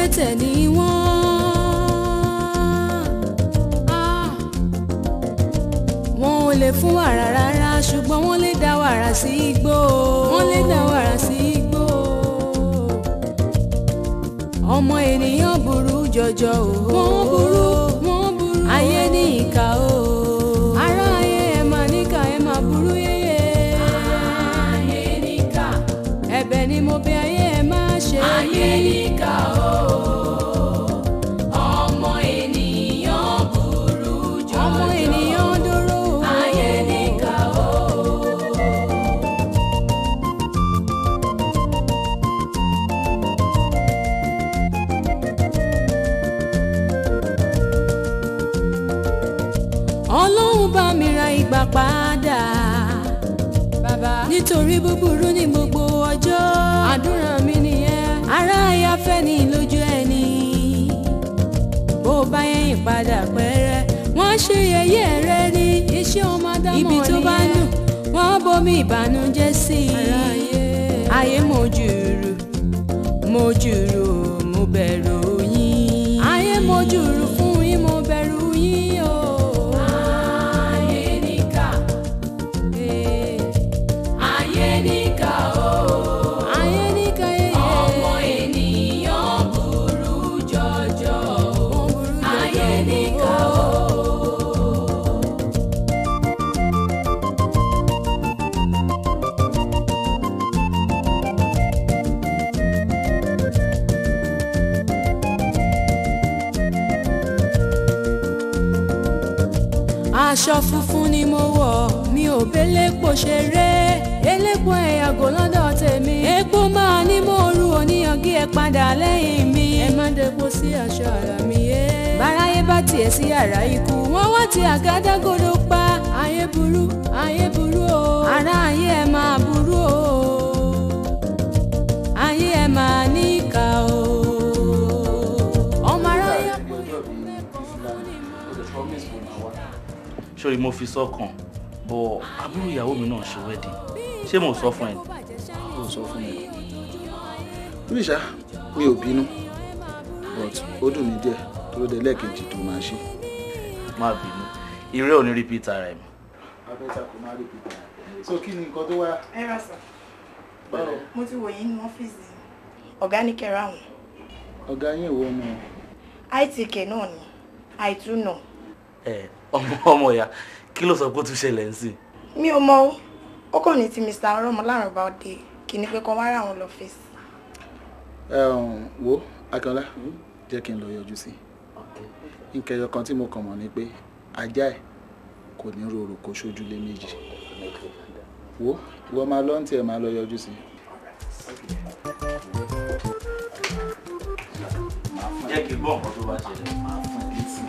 Elétẹ̀ ni wọ́n. Wọn ò lè fún wàrà rárá, ṣùgbọ́n wọ́n lè dá wàrà sí igbó. Wọ́n lè dá wàrà sí igbó. Ọmọ ènìyàn burú jọjọ o. Wọ́n burú, wọ́n burú. Ayé ní ìkà o. Ará ayé ẹ máa níkà, ẹ máa burú yéyé. Ayé níkà. Ẹ̀bẹ̀ ni mo bẹ̀ ayé ẹ má ṣe. Ayé níkà o. Ọmọ ènìyàn burú jọjọ. Ọmọ ènìyàn dúró. Ayé níkà o. Ọlọ́run bá mi ra ìgbà padà bàbá, nítorí búburú ní gbogbo ọjọ́. Àdúrà mi nìyẹn. Ará ayá fẹ́ ní lójú ẹni, bó bá yẹ̀yìn padà pẹ́rẹ́, wọ́n ṣe yẹ̀yẹ́ rẹ ní iṣẹ́ ọmọ ádámọ̀ nìyẹn. Ibi tó bá nù wọ́n bomi ìbànújẹ́ sí i. Ayé mo jùrù, mo jùrù, mo bẹ̀rù yín. Ayé mo jùrù fún yín, mo bẹ̀rù yín o. Ayé níkà. Ayé níkà o. Ayé níkà yẹyẹ. Ọmọ ènìyàn burú jọjọ o. Ayé níkà o. Aṣọ funfun ni mo wọ̀, mi ò bélépo ṣeré. Elépo ẹ̀yàgò lọ́dọ̀ tèmi. Epo máa ní mo rú oníyangí, ẹ padà lẹ́yìn mi. Ẹ má depo sí aṣọ àrà mi yé. Báráyé bá tiẹ̀ sí yàrá ikú, wọ́n wá ti àgádágodo pa. Ayé burú, ayé burú o. Ará ayé ẹ máa burú o. Ayé ẹ máa níkà o. Ọmọ aráyé Sori mo fi sọ́kàn, bọ̀ àbúrò ìyàwó mi náà ṣe wedding. Ṣé mo sọ fún ẹ? Ó sọ fún mi. Níṣà mi ò bínú, but ó dùn mí díẹ̀ tó dé lẹ́ẹ̀kejì tó máa ṣe. Má bínú, iré ò ní repeat ara ẹ̀ mọ́. Abẹ́ta kò má repeat ara ẹ̀. So kí ni nǹkan tó wá? Ẹ rà sà. Báwo? Mo ti wò yín ní ọ́fíìsì. Ọ̀gá ní kẹrẹ àwọn. Ọ̀gá yín ìwọ ọmọ. ITK náà ni, àìtúnà. Ẹ ọmọ ìyá, kí ló sọ pé ó tún ṣẹlẹ̀ ń sìn? Mi ò mọ̀ o. Ó kàn ní tí Mr. Ọlọ́mọláràn bá dé, kì ní pé kán wá rà wọn lọ́fíìsì. Wo Akínọlá, jẹ́ kí n lọ yọjú sí i. Nǹkan ẹyọ kan tí mo kàn mọ̀ ni pé ajá ẹ̀ kò ní rorò kó ṣojú lé méjì. Wo ìwọ máa lọ ń tiẹ̀ máa lọ yọjú sí i. Jẹ́ kí n gbọ́ nǹkan tó bá ṣẹlẹ̀, máa fún ẹ létí.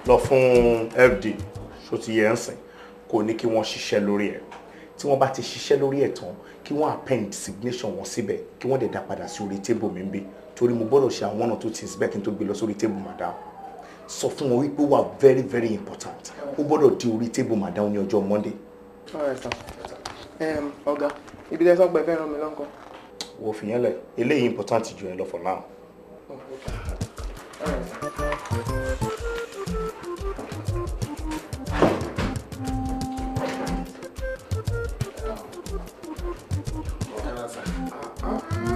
Lọ fún FD ṣó ti yẹ ń sìn, kò ní kí wọ́n ṣiṣẹ́ lórí ẹ̀. Tí wọ́n bá ti ṣiṣẹ́ lórí ẹ̀ tán, kí wọ́n append signature wọn síbẹ̀, kí wọ́n dẹ̀ dá padà sí orí table mi ń bí, torí mo gbọ́dọ̀ ṣe àwọn one or two things bẹ́ẹ̀ kí n tó gbé lọ sórí table madam. Sọ fún wọn wípé ó wà very very important, ó gbọ́dọ̀ di orí table madam ní ọjọ́ Monday. All right, sir. Ọ̀gá, ibi tẹ́ sọ pé ẹ fẹ́ ràn mí lọ́nkọ́. Wo fìyẹn lẹ̀, eléyìí important jù ẹ lọ for now. Oh, okay. All right, sir.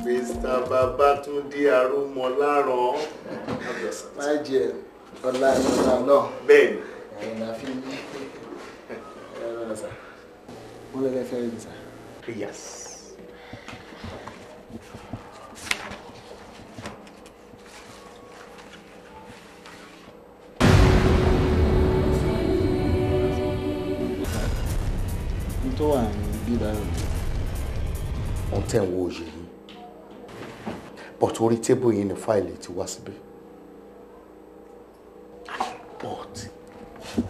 Mr. Babatunde Arúmọláràn. Má jẹ ọlá ìlọlá náà. Bẹ́ẹ̀ni. Ẹ̀yin la fi ní. Ẹ rọra sà. Wọ́n lè fẹ́ rí mi sà. Yes. N tó wà ní bíbá rẹ̀. Wọ́n tẹ̀ ń wo òye yìí. But orí tébù yìí ni fáìlì ti wá síbí. But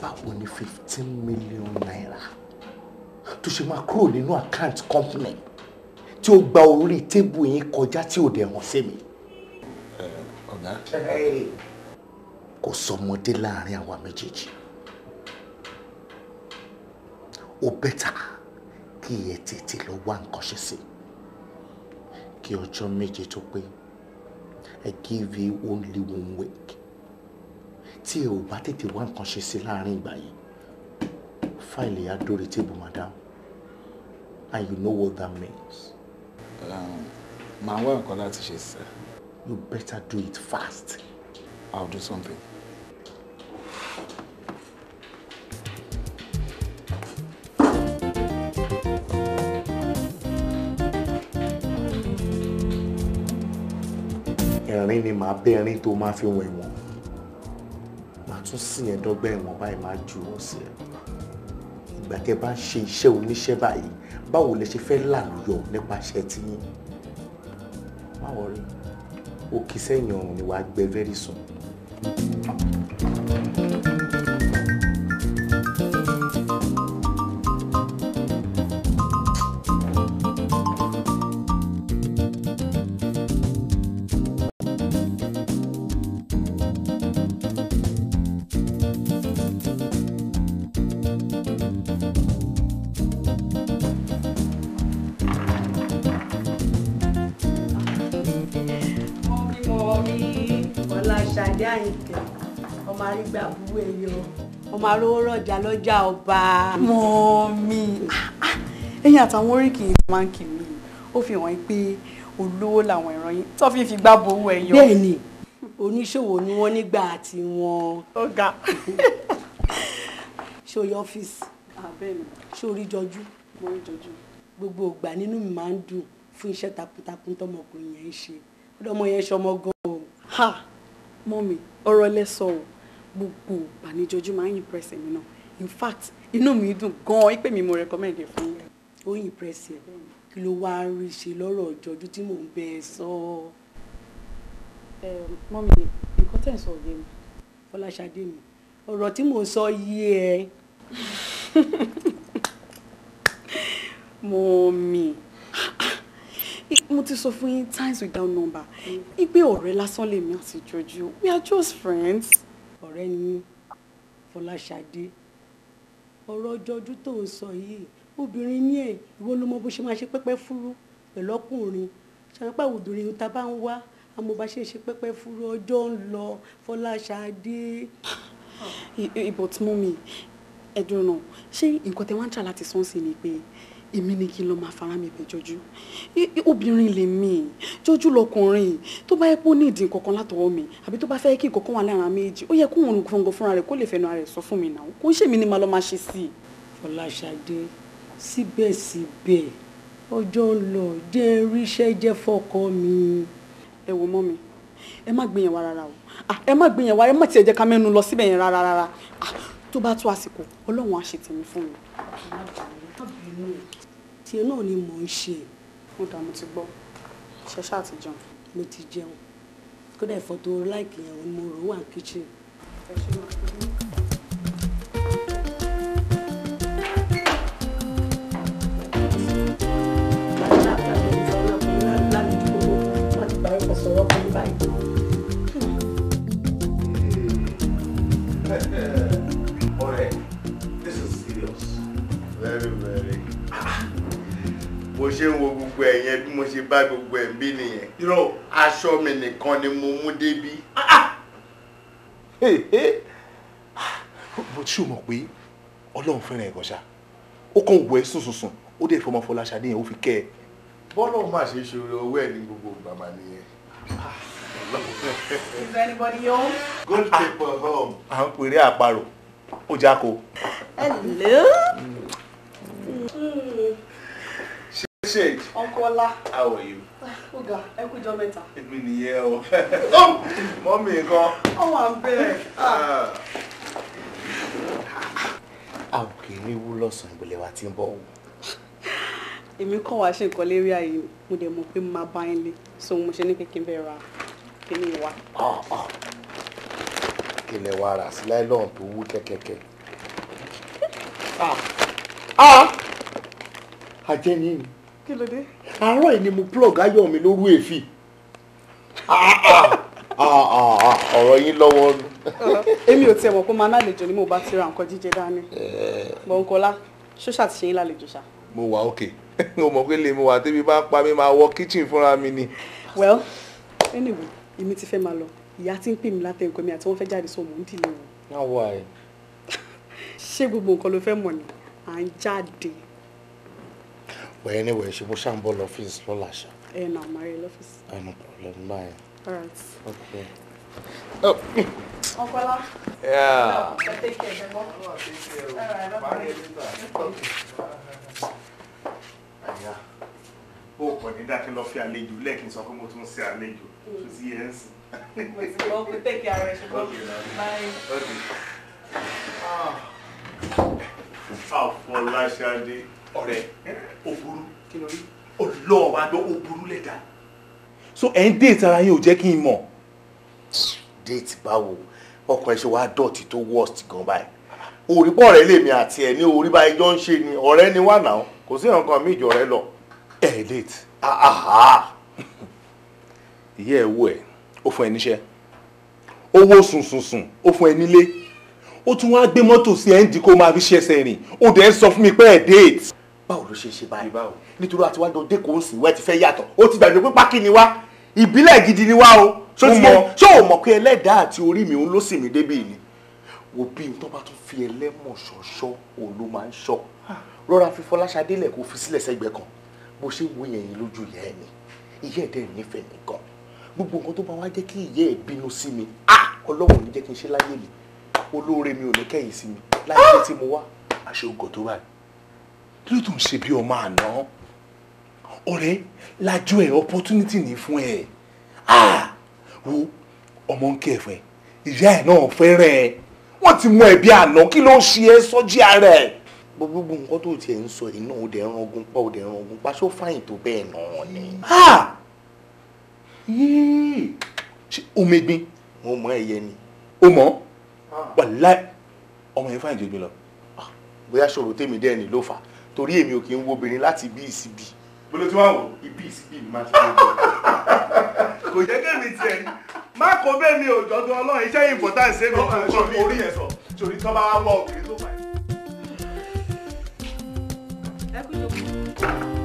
báwo ni ₦15 million tó ṣe máa kúrò nínú account company tí ó gba orí tébù yín kọjá tí ò dẹ̀ hàn sí mi? Ọ̀gá. Kò sọmọdé láàrin àwa méjèèjì. Ó better kí ẹ tètè lọ wá nǹkan ṣe sí kí ọjọ́ 7 tó pé. I give you only 1 week. Tí ẹ ò bá tètè wá nǹkan ṣe sí láàrin ìgbà yẹn, fáìlì á dórí tébù madam, and you know what that means. Màá wá nǹkan láti ṣe sir. You better do it fast. I'll do something. Ẹ̀rín ni màá bẹ́ ẹ̀rín tó máa fi wọ̀n ẹ̀wọ̀n. Màá tún sí ẹ̀ dọ́gbẹ́ ẹ̀wọ̀n báyìí, máa ju ọ́ sí ẹ̀. Ìgbà tẹ́ bá ń ṣe iṣẹ́ oníṣẹ́ báyìí, báwo lẹ ṣe fẹ́ làlùyọ nípa iṣẹ́ tiyín? Má wọrí, ó kì í sẹ́yìn ọ̀run ni wàá gbẹ very soon. Ọmọ arígbà búwé yọ, ọmọ arówó rọjà lọ́jà ọba. Mọ́mí, ẹ̀yin àtàwọn oríkì máa ń kì mí, ó fi hàn pé olówó làwọn ìran yín tó fi fi gbá bowó ẹyọ. Bẹ́ẹ̀ni, oníṣòwò ni wọ́n nígbà tí wọ́n. Ó ga. Ṣé o yọ ọ́fíìsì? Bẹ́ẹ̀ni. Ṣé o rí jọjú? Mo rí jọjú. Gbogbo ìgbà nínú mi máa ń dùn fún iṣẹ́ takuntakun tọmọkùnrin yẹn ń ṣe. Ọmọ yẹn ṣọmọ gan o. Ha! Mọ́mí, ọ̀rọ̀ lẹ sọ o, gbogbo ìbànújọjú máa ń impress mi náà. In fact, inú mi dùn gan-an pé mi mo recommend ẹ fún yín. Ó impress ẹ, kí ló wá rí ṣe lọ́rọ̀ ìjọjú tí mò ń bẹ ẹ sọ. Mọ́mí, nǹkan tẹ̀ ń sọ òye mi. Fọláṣadé mi, ọ̀rọ̀ tí mò ń sọ yé ẹ. Mọ́mí, mo ti sọ fún yín times without number ìpè ọ̀rẹ́ lásán lèmi àti Jọjú, we are just friends. Ọ̀rẹ́ ni Fọláṣadé, ọ̀rọ̀ Jọjú tó ń sọ yìí, obìnrin ní ẹ̀, ìwọ ló mọ bó ṣe máa ṣe pẹ́pẹ́ fúrú pẹ̀lú ọkùnrin. Ṣàpá obìnrin tá a bá ń wá, àmọ́ bá ṣe ń ṣe pẹ́pẹ́ fúrú, ọjọ́ ń lọ Fọláṣadé. But mọ́mí, ẹ dúró náà, ṣé nǹkan tẹ wá ń tà láti sọ́n sí ni pé èmi ni kí n lọ máa fara mi bẹ̀ Jọjú? Obìnrin lèmi, Jọjú lọkùnrin. Tó bá yẹ kó ní ìdí nǹkankan látọwọ́ mi, àbí tó bá fẹ́ kí nǹkankan wà lára méjì, ó yẹ kó òun gangan fúnra rẹ̀ kó lè fẹnu ara rẹ̀ sọ fún mi náà. Kò ń ṣèmi ni màá lọ máa ṣe sí i. Fọláṣadé, síbẹ̀síbẹ̀ ọjọ́ ń lọ, jẹ́ ríṣẹ́ jẹ́ fọ́kọ mi. Ẹ wo mọ́ mi, ẹ má gbé yẹn wá rárá o, ẹ má gbé yẹn wá, ẹ má tiẹ̀ jẹ́ ká mẹ́nu lọ síbẹ̀ yẹn rárá rárá. Tó bá tó àsìkò, Ọlọ́run á ṣe tèmi fún mi. Tiẹ̀ náà ni mò ń ṣe. Ó dà, mo ti gbọ́. Ṣe ṣáà ti jẹun? Mo ti jẹun. Kódà ẹ̀fọ́ tó láìkì yẹn ni mo rò wà ní kíchìn. Ọ̀rẹ́, this is serious. Very, very. Bó ṣe ń wo gbogbo ẹ̀ yẹn, bí mo ṣe bá gbogbo ẹ̀ ń bí nìyẹn. Irọ́. Aṣọ mi nìkan ni mo mú débí. Bó tí o mọ̀ pé Ọlọ́run fẹ́ràn ẹ̀kọ́ ṣá, ó kàn wọ ẹ́ sùn sùn sùn, ó dẹ̀ fọmọ Fọláṣadé yẹn, ó fi kẹ́ ẹ. Bọ́lá má ṣe ṣòro owó ẹ̀ ní gbogbo ìgbà mà nìyẹn. Is anybody home? Good people home. À ń pèrè àparò, ó jáko. Hello. Shade. Uncle Ọlá. How are you? Ó ga, ẹ kú jọ́ mẹ́ta. Èmi nìyẹn o. Mọ́mì nǹkan. Ó wà ń bẹ̀rẹ̀. A ò kì í rí wú lọ́sàn-án, ìbílẹ̀ wa ti ń bọ̀ o. Èmi kàn wá ṣe nǹkan lérí ayé ni, mo dẹ̀ mọ̀ pé mo máa bá yín lé, so mo ṣe ní pé kí n bẹ̀ ra kíní wa. Kí lẹ wá rà sí láìlọ́ọ̀n tó wú kẹ́kẹ́kẹ́? Ajẹ́ ni. Kí ló dé? Àárọ̀ yìí ni mo plug ayọ̀ mi lóru èéfì. Ọ̀rọ̀ yín lọ́wọ́ nù. Èmi ò tiẹ̀ mọ̀ pé máa nálejò ni mo bá ti ra nǹkan jíjẹ dání. Bọ̀ǹkọ́lá, Ṣóṣà ti ṣe yín lálejò ṣá. Mo wà òkè. Mo mọ̀ pé lè mo wà tẹ́bí bá pa mí máa wọ kitchen fúnra mi ni. Well, anyway, èmi ti fẹ́ máa lọ. Ìyá tí ń pè mí látẹ̀kọ́ mi àti wọ́n fẹ́ jáde sọ mò ń dìlé wọn. Now why? Ṣé gbogbo nǹkan ló fẹ́ mọ̀ ni? À ń jáde. Well, anyway, ṣe bó ṣáà ń bọ̀ lọ́fíìsì lọ́la ṣá. Ẹ nà máa rí ẹ lọ́fíìsì. No problem, bye. All right. Okay. Oh. Ọkọlá. Yeah. Take care, Jẹ́gbọ́. All right. Àyà ó kàn ní dákẹ́ lọ fi àlejò lẹ́ẹ̀kí sọ pé mo tún ṣe àlejò tó sí ẹ̀ ń sìn. Mo ti gbọ́ pé take care rẹ̀ ṣùgbọ́n. Bye. Àfọláṣadé ọ̀rẹ́ ó burú kí ló rí ọlọ́ọ̀ wa gbọ́ ó burú lẹ́dà. So ẹ̀ ń déètì ara yín ò jẹ́ kí n mọ̀. Déètì báwo? Ọkàn ẹ ṣe wá dọ̀tí tó worst gan báyìí. Orí pọ̀ rẹ̀ lèmi àti ẹ̀ ní orí báyìí jọ ń ṣe ni ọ̀rẹ́ ni wà náà kò sí nǹkan míì jọ rẹ lọ. Ẹ déètì. Ìyá ẹ̀ wò ẹ̀ ó fún ẹ níṣẹ́. Owó sùnsùnsùn ó fún ẹ nílé. Ó tún wá gbé mọ́tò sí ẹ̀ ń di kó máa fi ṣẹ̀ṣẹ̀ rìn. Ó dẹ̀ ń sọ fún mi pé ẹ̀ déètì. Báwo ló ṣe ṣe báyìí? Nítorí àti wájú dé kò ń sìn wẹ́ ti fẹ́ yàtọ̀. Ó ti gbàgbé pé pákí ni wá. Ìbílẹ̀ gidi ni wá o. Ṣé o mọ̀ pé ẹlẹ́dàá àti orí mi òun ló sì mí débì ni? Wo bí n tó bá tún fi ẹlẹ́mọ̀ ṣọ̀ṣọ́ òun ló máa ń ṣọ́. Rọra fi Fọláṣadé lẹ̀ kó fi sílẹ̀ sẹ́gbẹ̀ẹ́ kan. Bó ṣe wo yẹn yìí lójú ìyá ẹ̀ ni. Ìyá ẹ̀ dẹ̀ nífẹ̀ẹ́ mi gan. Gbogbo nǹkan tó bá wá jẹ́ kí ìyá ẹ̀ bínú sí mi. Ọlọ́run ò ní jẹ́ kí n ṣe láyé mi. Olóore mi ò ní kẹ́yìn sí mi. Láyé tí mo wá. Aṣọ ògò tó báyìí. Kí ló tó ń ṣe bí ọmọ àná? Ọ̀rẹ́ lájú ẹ̀ opportunity ní fún ẹ. Wo ọmọ ń kí ẹ fún ẹ. Ìyá ẹ̀ náà fẹ́ràn ẹ. Wọ́n ti mú ẹ bí àná kí ló ń ṣe ẹ sọ́jí ara ẹ̀. Gbogbo nǹkan tó tiẹ̀ ń sọ yìí náà ó dẹ̀ ń rangun pa ó dẹ̀ ń rangun pa ṣó fáyìn tó bẹ́ẹ̀ náà ni. Ṣé o mẹ́gbin? Mo mọ ẹyẹ ni. O mọ̀? Wàláì ọmọ yẹn fáyìn jù mí lọ. Bóyá ṣòro tèmi dẹ́ ni ló fà á torí èmi ò kí ń wo obìnrin láti ibi ìsibí. Bolo tí wọ́n wò ibi ìsibí ni máa ti wọ́n jọ. Kò jẹ́ kémi tiẹ̀ ní. Má kó bẹ́ẹ̀ mi ò jọ́dún Ọlọ́run iṣẹ́ important ṣe mi tó kọ́ mi. Orí ẹ̀ sọ torí tọ́ bá wá wọ obìnrin tó fà. Ẹ kú jókòó.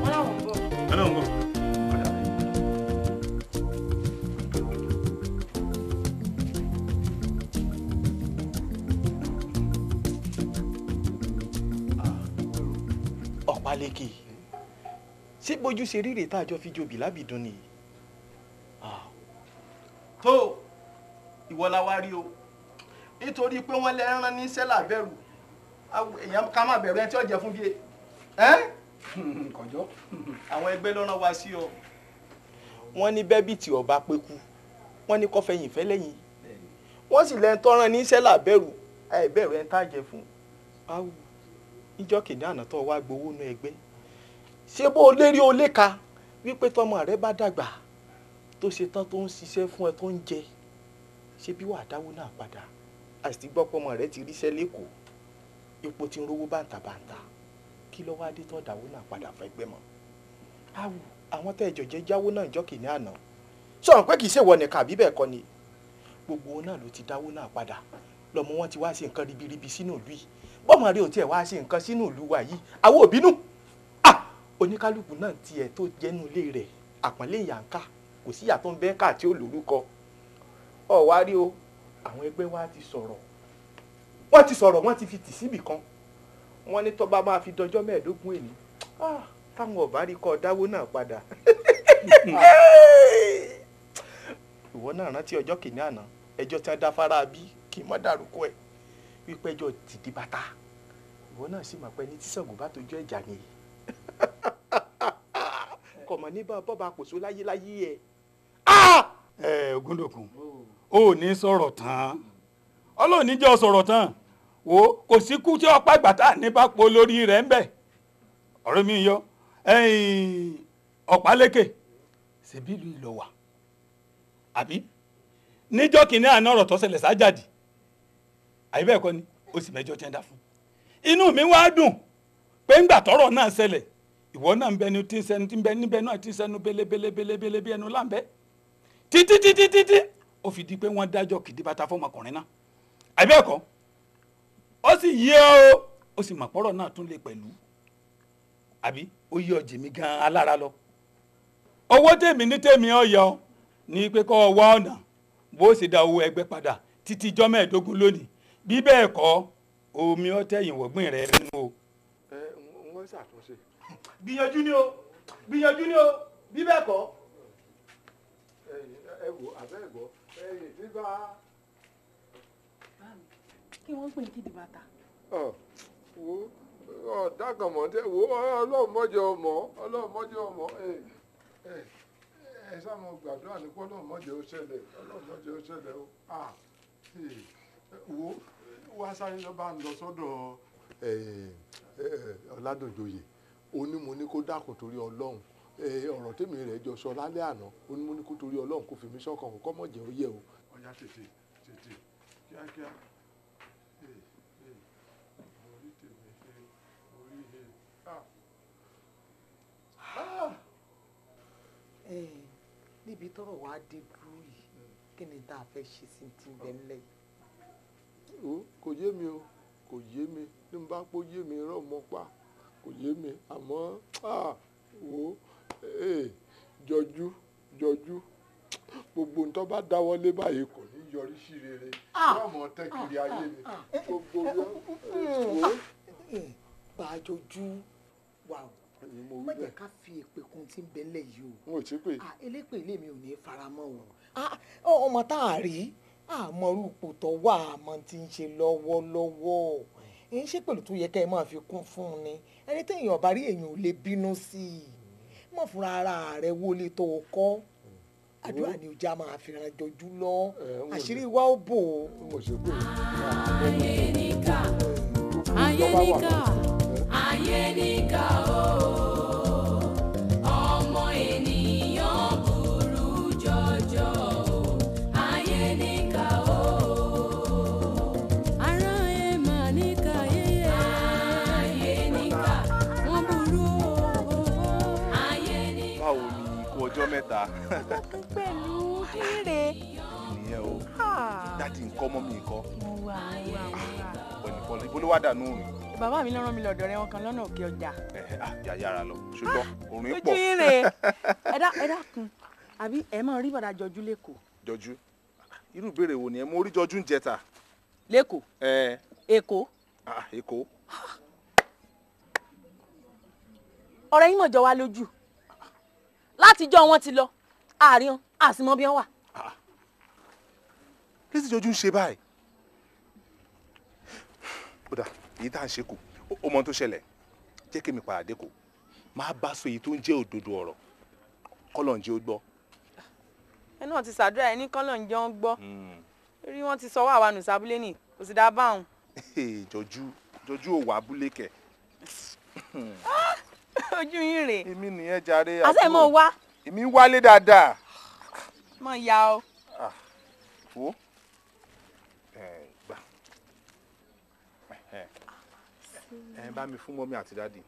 Wọ́n láwọn ń bọ̀. Wọ́n láwọn ń bọ̀. Ọ̀pálékè ṣé bójú ṣe rírè tá a jọ fi jobi lábìdún nìyí. Tó ìwọ la wá rí o nítorí pé wọ́n lè rán ní sẹ́là bẹ̀rù èèyàn ká má bẹ̀rù ẹni tí ó jẹ fún bíi ẹ́ kọjọ́. Àwọn ẹgbẹ́ ló rán wa sí ọ. Wọ́n ní bẹ́bí tí ọba péku wọ́n ní kọ́fẹ̀yìn fẹ́ lẹ́yìn wọ́n sì lẹ́ni tó rán ní sẹ́là bẹ̀rù àìbẹ̀rù ẹni tá a jẹ fún. Níjọ́ kìíní àná tó wá gbowó nu ẹgbẹ́ ṣé bó o lérí o léka wípé tọmọ rẹ bá dàgbà tó ṣe tán tó ń ṣiṣẹ́ fún ẹ tó ń jẹ ṣé bí wàá dáwó náà padà àti gbọ́ pé ọmọ rẹ ti ríṣẹ́ lẹ́kọ̀ọ́ ipò tí ń rówó bàǹtàbàǹtà kí ló wá dé tó dáwó náà padà fún ẹgbẹ́ mọ́. Awù àwọn tẹ́ ẹjọ́ jẹ́ jáwó náà níjọ́ kìíní àná sọ̀rọ̀ pé kì í ṣèwọ nìkan àbí bẹ́ẹ̀ kọ́ ni gbogbo wọn náà ló ti dáwó náà padà lọ́mọ wọn ti wá ṣe nǹkan ribiribi sínú ìlú yìí bọ́mọ rẹ ò tiẹ̀ wá ṣe nǹkan sínú ìlú wa yìí àwọn òbínú oníkálukú náà tiẹ̀ tó jẹ́nu ilé rẹ̀ àpọ́nlé ìyànká kò sí ìyà tó ń bẹ́ ká tí ó lórúkọ ọ̀ wá rí o àwọn ẹgbẹ́ wa ti sọ̀rọ̀ wọ́n ti sọ̀rọ̀ wọ́n ti fi tì síbì kan wọ́n ní tó bá máa fi dọjọ́ mẹ́ẹ̀ẹ́dógún èní táwọn ọ̀bá rí kọ́ dáwó náà padà ìwọ náà rántí ọjọ́ kìíní àná ẹjọ́ tí wọ́n dá fara bí kì í mọ́ dárúkọ ẹ̀ wípé ẹjọ́ tìdí bàtà ìwọ náà sì mọ̀ pé ní tí Ṣàngó bá tójú ẹ̀jà nìyí kọ̀mọ̀ ní bọ́ba kò só láyé láyé ẹ̀. Ẹ Ògúndòkun ò ní sọ̀rọ̀ tán Ọlọ́run ní jẹ́ ọ sọ̀rọ̀ tán wo kò sí kú tí ọ̀pá ìgbà tá ní bá po lórí rẹ̀ ń bẹ̀ ọ̀rọ̀ mi yọ Ọ̀pálékè ṣèbí ìlú ìlọ wà àbí níjọ́ kìíní àná ọ̀rọ̀ tó ṣẹlẹ̀ sájàdì àbí bẹ́ẹ̀ kọ́ ni ó sì mẹ́jọ tí ń dá fún inú mi wá dùn pé ńgbà tọ́rọ̀ náà ṣẹlẹ̀ ìwọ náà ń bẹ ní tí ń sẹnu tí ń bẹ níbẹ̀ náà tí ń sẹnu belebelebelebele bí ẹnu láǹbẹ́ títí títí títí ó fi di pé wọ́n dájọ́ kìdíbàtà fọmọkùnrin náà àbí bẹ́ẹ̀ kọ́ ó sì yé o ó sì mọ̀pọ́rọ̀ náà tún lè pẹ̀lú Àbí ó yí ọjì mi gan alára lọ. Owó tèmi ní tèmi ọ̀yọ́ ní pé kọ́ ọ wá ọ̀nà bó ṣe dá owó ẹgbẹ́ padà títí ijọ́ 15 lónìí. Bí bẹ́ẹ̀ kọ́ omi ọ̀tẹ̀yìn wọ̀gbìn rẹ̀ nínú o. Ẹ wọ́n ṣàtúnṣe. Gbìyànjú ni o, gbìyànjú ni o, bí bẹ́ẹ̀ kọ́. Ẹ wò abẹ́ ẹ̀gbọ́ ẹ̀yìn tí bá. Kí wọ́n pè ní kìdí bàtà. Wo ọ̀dà kan mọ̀ tẹ́ wo Ọlọ́run mọ́jọ ọmọ, Ọlọ́run mọ́jọ ọmọ. Ẹ sáà mo gbàdúrà ní pé Ọlọ́run mọ́jọ ó ṣẹlẹ̀, Ọlọ́run mọ́jọ ó ṣẹlẹ̀ o. Wo wá sáré lọ bá ń lọ sọ́dọ̀ Ọládòjòyè, onímọ̀ ní kó dákun torí Ọlọ́run. Ọ̀rọ̀ tèmi rẹ̀ jọ sọ lálẹ́ àná, onímọ̀ ní kó torí Ọlọ́run kó fi mí sọ́kàn kó mọ̀ jẹ́ ó yẹ o. Ọ̀yá tètè tètè kíákíá. Níbi tọ́rọ̀ wá dé dúró yìí, kí ni tá a fẹ́ ṣe sí ti ń bẹ ńlẹ̀ yìí? Kò yé mi o, kò yé mi. Ní n bá pò yé mi rọ̀ mọ́ pa, kò yé mi. Àmọ́ wo jọjú jọjú gbogbo nǹkan bá dáwọ́lé báyìí kò ní yọrí sí rere. Yóò mọ̀ tẹ́ kiri ayé mi gbogbo wo. Bá a jọjú wà o, má jẹ́ ká fi èpè kún tí ń bẹ ńlẹ̀ yìí o. N ò tí pè. Elépè ilé mi ò ní faramọ́ o. Ọmọ tá a rí àmọ́rú ipò tó wà, àmọ́ tí ń ṣe lọ́wọ́lọ́wọ́. Ń ṣe pẹ̀lú tó yẹ ká ẹ máa fi kún fún un ni. Ẹni téèyàn bá rí èèyàn ò lè bínú sí i. Mọ̀ fúnra ara rẹ̀ wọlé tó o kọ́. Àdúrà ni ojú a máa fi ran jọjú lọ. Àṣírí wa ó bò ó. Ayé níkà, ayé níkà, ayé níkà o. Ọmọ ènìyàn burú jọjọ o. Ayé níkà o. Ará ẹ mà níkà yéyé. Ayé níkà, wọ́n burú o. Ayé níkà. Báwo ni ikú ọjọ́ mẹ́ta? Pẹ̀lú kíre. Ìyẹn o, dáàdi nǹkan mọ́ mi nǹkan. Mo wà, mo wà, mo wà. Ọ̀pọ̀ nìkan ibo ló wá dànù rìn. Bàbá mi ló rán mi lọ́dọ̀ rẹ̀ wọn kan lọ́nà òkè ọjà. Yà yára lọ, ṣùgbọ́n òrùn pọ̀. Ojú yín rè é. Ẹ dákun, àbí ẹ máa rí bàdà Jọjú lẹ́kọ̀ọ́. Jọjú, irú ìbéèrè wo ni ẹ? Mo rí Jọjú ń jẹta. Lẹ́kọ̀ọ́? Èkó. Èkó. Ọ̀rẹ́ yín mọ̀ jọ wá lójú. Látijọ́ wọn ti lọ, àárín àsìmọ́ bí wọ́n wà. Kí sì Jọjú ń ṣe báyìí? Ó dà, èyí tá à ń ṣe kù, ó mọ ohun tó ṣẹlẹ̀. Jẹ́ kí mi padà dé kò. Máa bá sọ èyí tó ń jẹ́ òdodo ọ̀rọ̀. Kọ́lọ̀ ń jẹ́ ó gbọ́. Ẹ náà ti ṣàdúrà ẹ ní kọ́lọ̀ ń jẹ́ ó gbọ́. Rí wọ́n ti sọ wá àwa nù sábúlé nì, kò sì dá báwọn. Jọjú, Jọjú ò wà abúlé kẹ̀. Ojú yín rèé. Èmi nìyẹn jàre. Àṣẹ mọ̀ wá. Èmi wálé dáadáa. Mọ̀ ya o. Wo gbà. Ẹ bá mi fún mọ́mí àti dádì.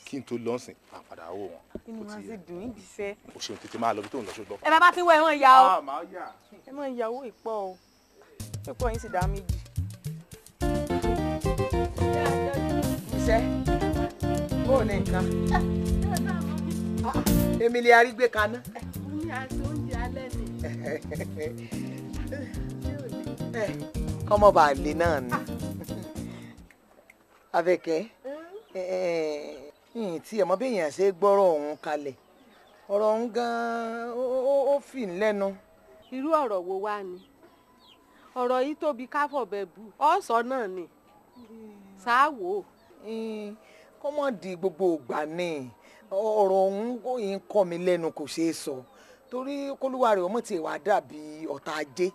Kí n tó lọ sìn, máa padà wò wọ́n. Inú wa sì dùn níbi iṣẹ́. O ṣeun, tètè máa lọ bí tó ń lọ ṣùgbọ́n. Ẹ bá ti wọ ẹ̀wọ̀n ya o. Màá yà. Ẹ mọ̀ ìyàwó ìpọ̀ o. Ìpọ̀ yín sì dá méjì. Iṣẹ́ bó ní nǹkan. Èmi lè arígbé kaná. Mo ní aṣọ oúnjẹ alẹ́ ni. Kọ́mọ bá lè náà ni. Abẹ́kẹ́, tí ẹ̀ mọ̀ bí èèyàn ṣe gbọ́rọ̀ ọ̀hún kalẹ̀, ọ̀rọ̀ ọ̀hún gan-an ó fì ń lẹ́nu. Irú ọ̀rọ̀ wo wá ni? Ọ̀rọ̀ yìí tóbi káfọ̀bẹ̀ bù, ọ̀sán náà ni. Ṣáà wò ó. Kọ́mọ di gbogbo ìgbà ni ọ̀rọ̀ ọ̀hún ń kọ́ mi lẹ́nu, kò ṣeé sọ. Torí kólúwa rẹ̀ ọmọ tiẹ̀ wá dàbí ọ̀tá ajé,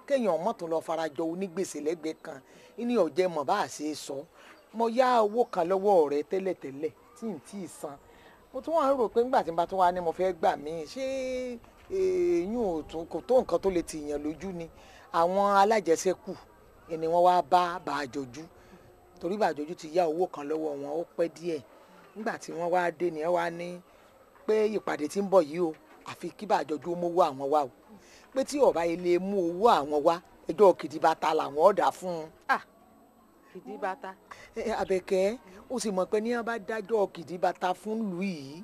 kéèyàn ọmọ tó lọ farajọ onígbèsè lẹ́gbẹ̀ẹ́ kan ní ọ̀jẹ̀ mọ̀ bá a ṣe é sọ. Mo yá owó kan lọ́wọ́ rẹ tẹ́lẹ̀tẹ́lẹ̀ tí n tí ì san. Mo tún wà ń rò pé nígbà tí n bá tún wá ní mo fẹ́ gbà mí, ṣé èèyàn ò tún kò tó nǹkan tó lè ti yàn lójú ni. Àwọn alájẹsẹ́kù ni wọ́n wá bá Bàjọ́jú, torí Bàjọ́jú ti yá owó kan lọ́wọ́ wọn ó pẹ́ díẹ̀. Nígbà tí wọ́n wá dé ni ẹ wá ní pé ìpàdé tí ń bọ̀ yìí o, àfi kí Bàjọ́jú ó mówó àwọn wá o, pé tí ọba ilé mú owó àwọn wá, ẹjọ́ kìdìbàtà làwọn ọ̀dà fún un. Kìdíbata. Àbẹ̀kẹ́ ó sì mọ̀ pé ní wọ́n bá dájọ́ kìdíbata fún lù yìí,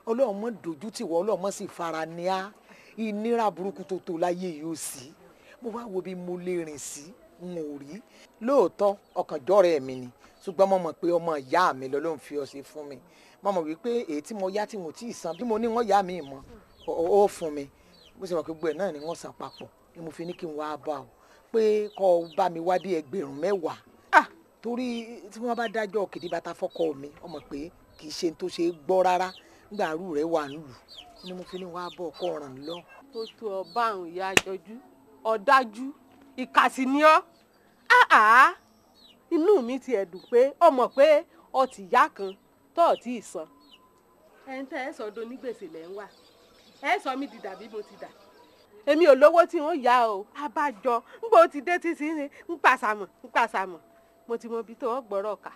Ọlọ́run mọ̀ dojú tì wọ́, Ọlọ́run mọ̀ sì fara ní á, ìnira burúkú tó tó láyé yìí ó sì. Mo wá wo bí mo lè rìn sí, n ò rí. Lóòótọ́ ọkànjọ́ rẹ̀ mi ni, ṣùgbọ́n mo mọ̀ pé ọmọ ìyá mi lọ́lọ́run fi ọ ṣe fún mi. Mo mọ̀ wípé èyí tí mo yá tí mo tí ì san, bí mo ní wọ́n yá mi mọ́, ó fún mi. Mo sì mọ̀ pé gbogbo ẹ̀ náà ni wọ́n san papọ̀. Ni mo fi ní kí n wá bá ọ pé kó o bá mi wá bí 20,000. Torí tí wọ́n bá dájọ́ kìdíbata fọ́kọ mi, ó mọ̀ pé kì í ṣe tó ṣe é gbọ́ rárá nígbà àrú rẹ̀ wà nílùú. Ni mo fi ní wá bọ̀ ọkọ ràn lọ. Tó tó ọba àwọn ìyá àjọjú, ọ̀dájú, ìkà sì ni ọ́. Inú mi ti ẹ̀dùn pé ọmọ pé ọtí ìyá kan tó ọtí ìsan. Ẹ ń tẹ́ ẹ sọdọ̀ onígbèsè lẹ́ ń wà. Ẹ sọ mí di dàbí mo ti dà. Èmi ò lówó tí wọ́n yá o. Abájọ ń bò ti dé títí ń pàṣàmọ̀ ń pàṣàmọ̀. Mo ti mọ ibi tó wọ́n gbọ́rọ̀ kà.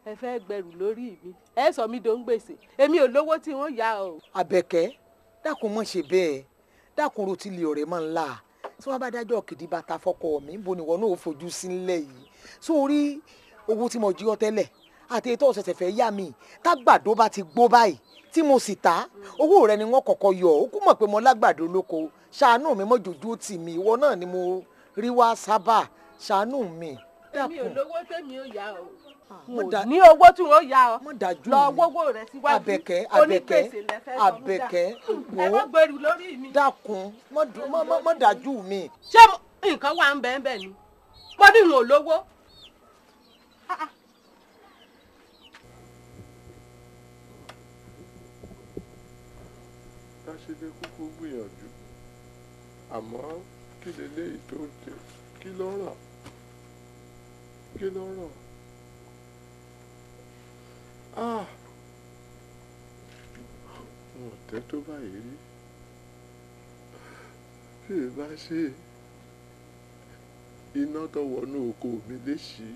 Ẹ fẹ́ gbẹrù lórí mi. Ẹ sọ mí do ń gbèsè. Èmi ò lówó tí wọ́n yá o. Àbẹ̀kẹ́ dákun mọ̀ ṣe bẹ́ẹ̀, dákun ro ti lè ọ̀rẹ́ mọ́ ńlá. Tí wọ́n bá dájọ́ kìdíbata fọ́kọ mi, níbo ni ìwọ náà ó fojú sí ńlẹ̀ yìí? Sórí owó tí mo jí ọ tẹ́lẹ̀ àti ètò ọ̀sẹ̀sẹ̀ fẹ́ yá mi, tágbàdo bá ti gbó báyìí tí mo sì ta, owó rẹ ni wọ́n kọ́kọ́ yọ. Ó kú mọ̀ pé mo lágbàdo lóko, ṣàánú mi mọ́ jòjú tì mí, ìwọ náà ni mo rí wá sábà, ṣàánú mi. Èmi ò lówó tèmi ò yá o. Ní owó tí wọ́n yá ọ, lọ wọ́wọ́ rẹ síwájú. Àbẹ̀kẹ́ Àbẹ̀kẹ́ Àbẹ̀kẹ́ wo dákun mọ́ dájú mi. Ṣé nǹkan wà ń bẹ́ẹ̀ bẹ́ẹ̀ ni? Mo ní n ò lówó. Láṣẹlẹ kúkú gbìyànjú, àmọ́ kí leléyìí tó ń ṣe, kí ló ràn? Kí ló ràn? Wọn ò tẹ́ tó báyìí rí. Bí èyí bá ṣe iná tó wọnú oko mi léṣìí,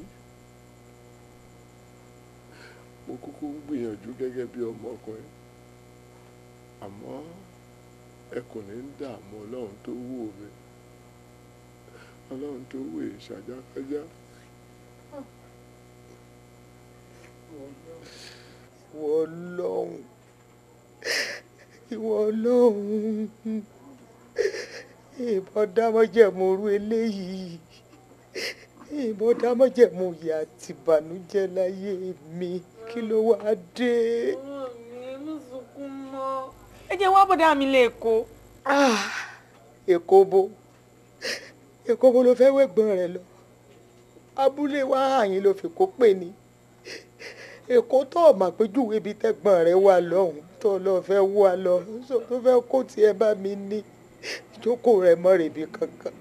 mo kúkú ń gbìyànjú gẹ́gẹ́ bí ọmọkùnrin, àmọ́ ẹ kò ní dààmú Ọlọ́run tó wù mí, Ọlọ́run tó wù ìṣàjákájá. Ìwọ Ọlọ́run, ìwọ Ọlọ́run, ìbọn dámọ́jẹ̀mú orú eléyìí, ìbọn dámọ́jẹ̀mú ìyà àti ìbànújẹ́ láyé mi, kí ló wá dé? Ọmọ mi, ẹ má sunkún mọ́. Ẹ jẹ́ wá bọ̀dá mi lé Èkó. Èkó bo, Èkó bo ló fẹ́ wẹ̀gbọ́n rẹ̀ lọ. Abúlé wa àyìn ló fi kó pè ní. Èkó tó ọ̀mà péjúwe ibi tẹ́gbọ́n rẹ̀ wà lọ́hùn tó lọ fẹ́ wà lọ tó fẹ́ kó tiẹ̀ bá mi ní ìjókòó rẹ̀ mọ́ rèébi kankan.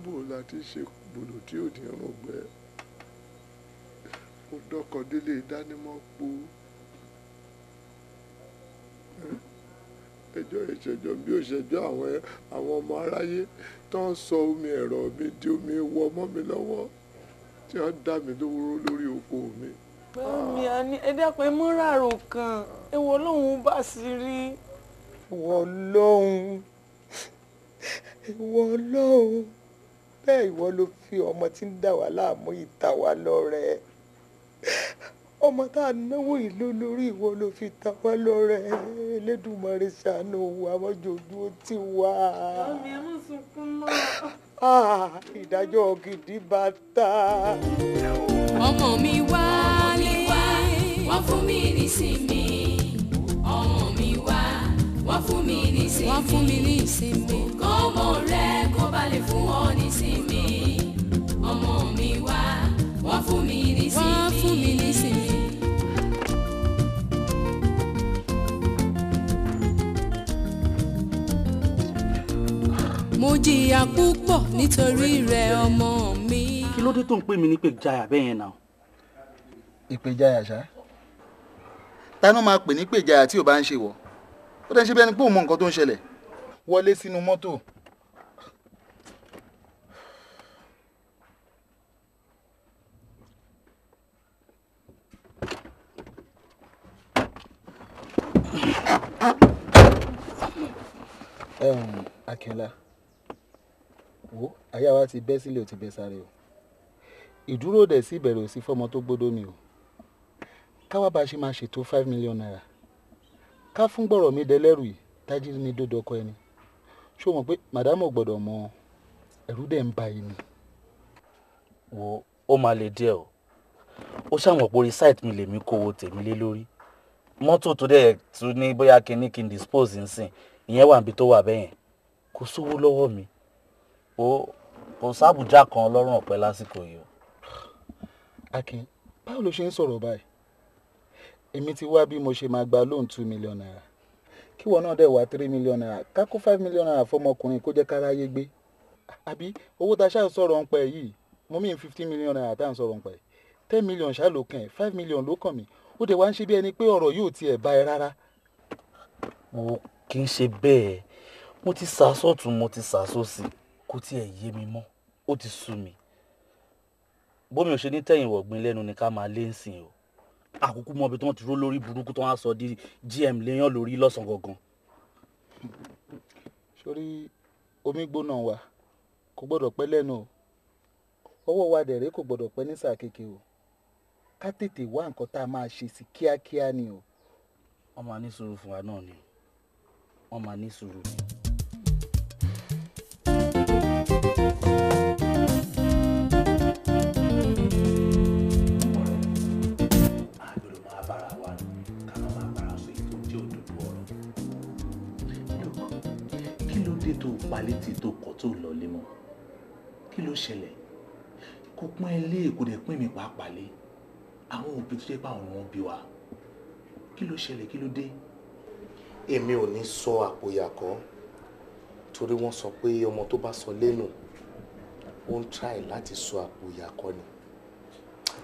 Bó o la ti ṣe gbòdò tí ò ní rùn gbẹ, mo dọ́kọ̀ délé ìdánimọ̀ po ẹjọ́ ìṣẹ́jọ́ bí ó ṣẹjọ́ àwọn ọmọ aráyé tó ń sọ omi ẹ̀rọ mi di omi wọ mọ́ mi lọ́wọ́ tí wọ́n dá mi lówó lórí oko mi. Bẹ́ẹ̀ni, àní ẹ dákun ẹ mọ́ ràrò kan, ẹ wọ Ọlọ́run bá sí rí. Ìwọ Ọlọ́run, ìwọ Ọlọ́run, bẹ́ẹ̀ ìwọ ló fi ọmọ tí ń dà wá láàmú ìta wá lọ́rẹ. Ọmọ tá a náwó ìlú lórí ìwọ ló fi ta wá lọ́rẹ. Elédùmarè ṣàánú wa, mọ́jọ́jú ó ti wá. Màmí ẹ má sunkún mọ́. Ìdájọ́ gidi bá ta. Ọmọ mi wálé wá fún mi nísinmi. Ọmọ mi wá wá fún mi nísinmi. Wá fún mi nísinmi. Kọ́mọ rẹ kó ba lè fún ọ nísinmi. Ọmọ mi wá wá fún mi nísinmi. Wá fún mi nísinmi. Mo jìyà púpọ̀ nítorí rẹ ọmọ mi. Kí ló dé tó ń pè mí ní pèjáyà bẹ́ẹ̀ yẹn náà? Ìpèjáyà ṣá. Ta ló máa pè ní pèjáyà tí ò bá ń ṣe wọ̀? Ó dẹ̀ ń ṣe bí ẹni pé òun mọ nǹkan tó ń ṣẹlẹ̀. Wọlé sínú mọ́tò. Akínọlá, Wo àyà wa ti bẹ́ sílẹ̀, ò ti bẹ́ sáré o. Ìdúró dẹ̀ sí ìbẹ̀rẹ̀ òsì fọmọ tó gbódó mi o. Káwá bá a ṣe máa ṣètò 5 million naira. Ká fún gbọ̀rọ̀ mi dẹlẹ́rù yìí, tájí ní dódò ọkọ ẹni. Ṣé o mọ̀ pé madam ò gbọ́dọ̀ mọ? Ẹ̀rù dẹ̀ ń ba èmi. Wo, ó máa le díẹ̀ o. Ó ṣàwọn pé orí site mi lèmi kówó tèmi lé lórí. Mọ́tò tó dẹ̀ tún ní bóyá kinní kí n dispose nsìn, ìyẹn wà níbi tó wà bẹ́yẹn. Kò sówó lọ́wọ́ mi o, kò sábùjá kan lọ́rùn ọ̀pẹ lásìkò yìí o. Akin, báwo ló ṣe ń sọ̀rọ̀ báyìí? Èmi ti wá bí mo ṣe máa gba loan 2 million naira, kí wọn náà dẹ̀ wá 3 million naira, ká kó 5 million naira fọmọkùnrin kó jẹ́ káráyé gbé. Àbí owó tá a ṣáà sọ̀rọ̀ ń pẹ́ yìí, mo mí 15 million naira tá à ń sọ̀rọ̀ ń pẹ́, 10 million ṣáà ló kàn ẹ́, 5 million ló kàn mí. Ó dẹ̀ wá ń ṣe bí ẹni pé ọ̀rọ̀ yóò tiẹ̀ bá ẹ rárá. Wo, kì í ṣe bẹ́ẹ̀. Mo ti sà sọ́tún, mo ti sà sósì, kò tiẹ̀ yé mi mọ́, ó ti sú mi. Bómi ò ṣe ní tẹ̀yìn wọ̀gbìn lẹ́nu ni ká máa lé ń sìn o. Àkókò mọ ibi tí wọ́n ti ró lórí burúkú tó wọ́n á sọ di GM léyàn lórí lọ́sàn-án gangan. Sórí omi gbóná wa kò gbọ́dọ̀ pẹ́ lẹ́nu o, ọwọ́ wa dẹ̀rẹ́ kò gbọ́dọ̀ pẹ́ ní sáà kéke o. Ká tètè wá nǹkan tá a máa ṣe sí kíákíá ni o. Wọ́n máa ní sùúrù fún wa náà ni, wọ́n máa ní sùúrù ni. Àgbèrò máa bára wa ká má máa bára sọ èyí tó jẹ́ òdodo ọ̀rọ̀. Look, kí ló dé tó pa létí tó kọ̀ tó lọ lé mọ́? Kí ló ṣẹlẹ̀? Kò pọ́n ẹ lé, kò dẹ̀ pín mi pàápàá lé. Àwọn òbí tó jẹ́ pé àwọn ni wọ́n bí wa. Kí ló ṣẹlẹ̀? Kí ló dé? Èmi ò ní sọ àpòyàkọ́, torí wọ́n sọ pé ọmọ tó bá sọ lẹ́nu, ó ń try láti sọ àpòyàkọ́ ni.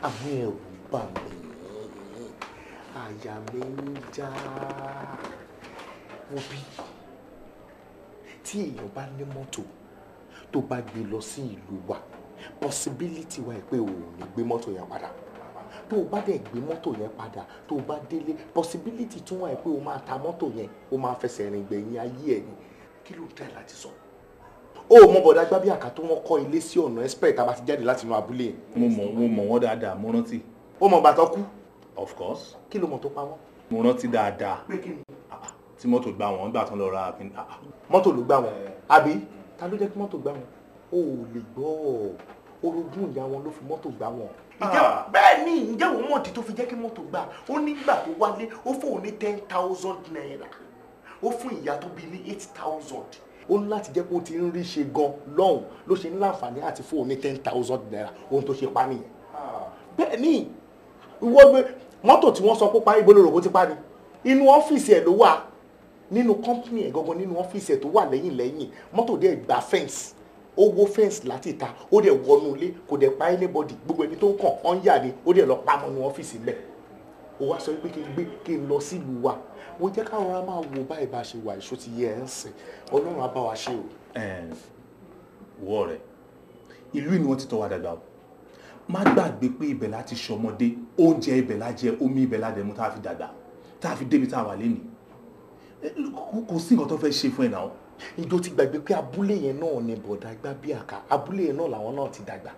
Àmọ́ ẹ̀rù bà mí, àyà mi ń já. Wo bí tí èèyàn bá ní mọ́tò tó bá gbé lọ sí ìlú wa, possibility wà pé o ò ní gbé mọ́tò yẹn padà. Tó o bá dẹ̀ gbé mọ́tò yẹn padà, tó o bá délé, possibility tún wà pé o máa ta mọ́tò yẹn, o máa fẹsẹ̀ rìn gbẹ̀yìn ayé ẹ̀ ni. Kí ló dé láti sọ? O ò mọ bọ̀dá Gbábíàká tó wọ́n kọ́ ilé sí ọ̀nà express tá a bá ti jáde láti inú abúlé yẹn? Mo mọ̀ wọ́n dáadáa, mo rántí. Ó mọ̀ gbàtọ́ kú? Of course. Kí ló mọ̀ tó pa wọ́n? Mo rántí dáadáa. Pé kí ni? Tí mọ́tò gbá wọn gbà tán lọ ra. Mọ́tò ló gbá wọn, àbí? Ta ló jẹ́ kí mọ́tò gbá wọn? O ò lè gbọ́. Orogún ìyá wọn ló fi mọ́tò gbá wọn. Bẹ́ẹ̀ ni. Ǹjẹ́ òun mọ̀dí tó fi jẹ́ kí mọ́tò gbà? Ó nígbà tó wálé, ó fóun ní 10,000 naira, ó fún ìyá tó bí ní 8,000. Ó ní láti jẹ́ pé ó ti ń rí ṣe gan lọ́hùn ló ṣe ní láǹfààní àti fóun ní 10,000 naira. Ohun tó ṣe pa nìyẹn. Bẹ́ẹ̀ ni. Ìwọ gbé mọ́tò tí wọ́n sọ pé pa, ibo ló rò bó ti pa ni? Inú ọ́fíìsì ẹ̀ ló wà, nínú company ẹ̀ gangan, nínú ọ́fíìsì ẹ̀ tó wà lẹ́yìn lẹ́yìn. Mọ́tò dẹ̀ gba fence, ó wó fence láti ta, ó dẹ̀ wọnú ilé, kò dẹ̀ pa anybody. Gbogbo ẹni tó ń kàn ọ́n yà ni, ó dẹ̀ lọ pamọ́ nu ọ́fíìsì mẹ́. Ó wá sọ pé kí n gbé kí n lọ sílùú wa. Wọ́n jẹ́ ká rọra máa wo báyìí bá ṣe wà. Ìṣó ti yẹ ẹ̀ ń sìn, Ọlọ́run á bá wa ṣe o. Wọ rẹ, ìlú ni wọ́n ti tọ́ wa dàgbà o. Má gbàgbé pé ibẹ̀ láti ṣọmọdé, oúnjẹ ibẹ̀ la jẹ, omi ibẹ̀ la dẹ̀ mu tá a fi dàgbà, tá a fi débi tá a wà lénìí. Kò sí nǹkan tó fẹ́ ṣe fún ẹ náà. Ìjọ ti gbàgbé pé abúlé yẹn náà ni bọ̀dá Gbábíàká, abúlé yẹn náà làwọn náà ti dàgbà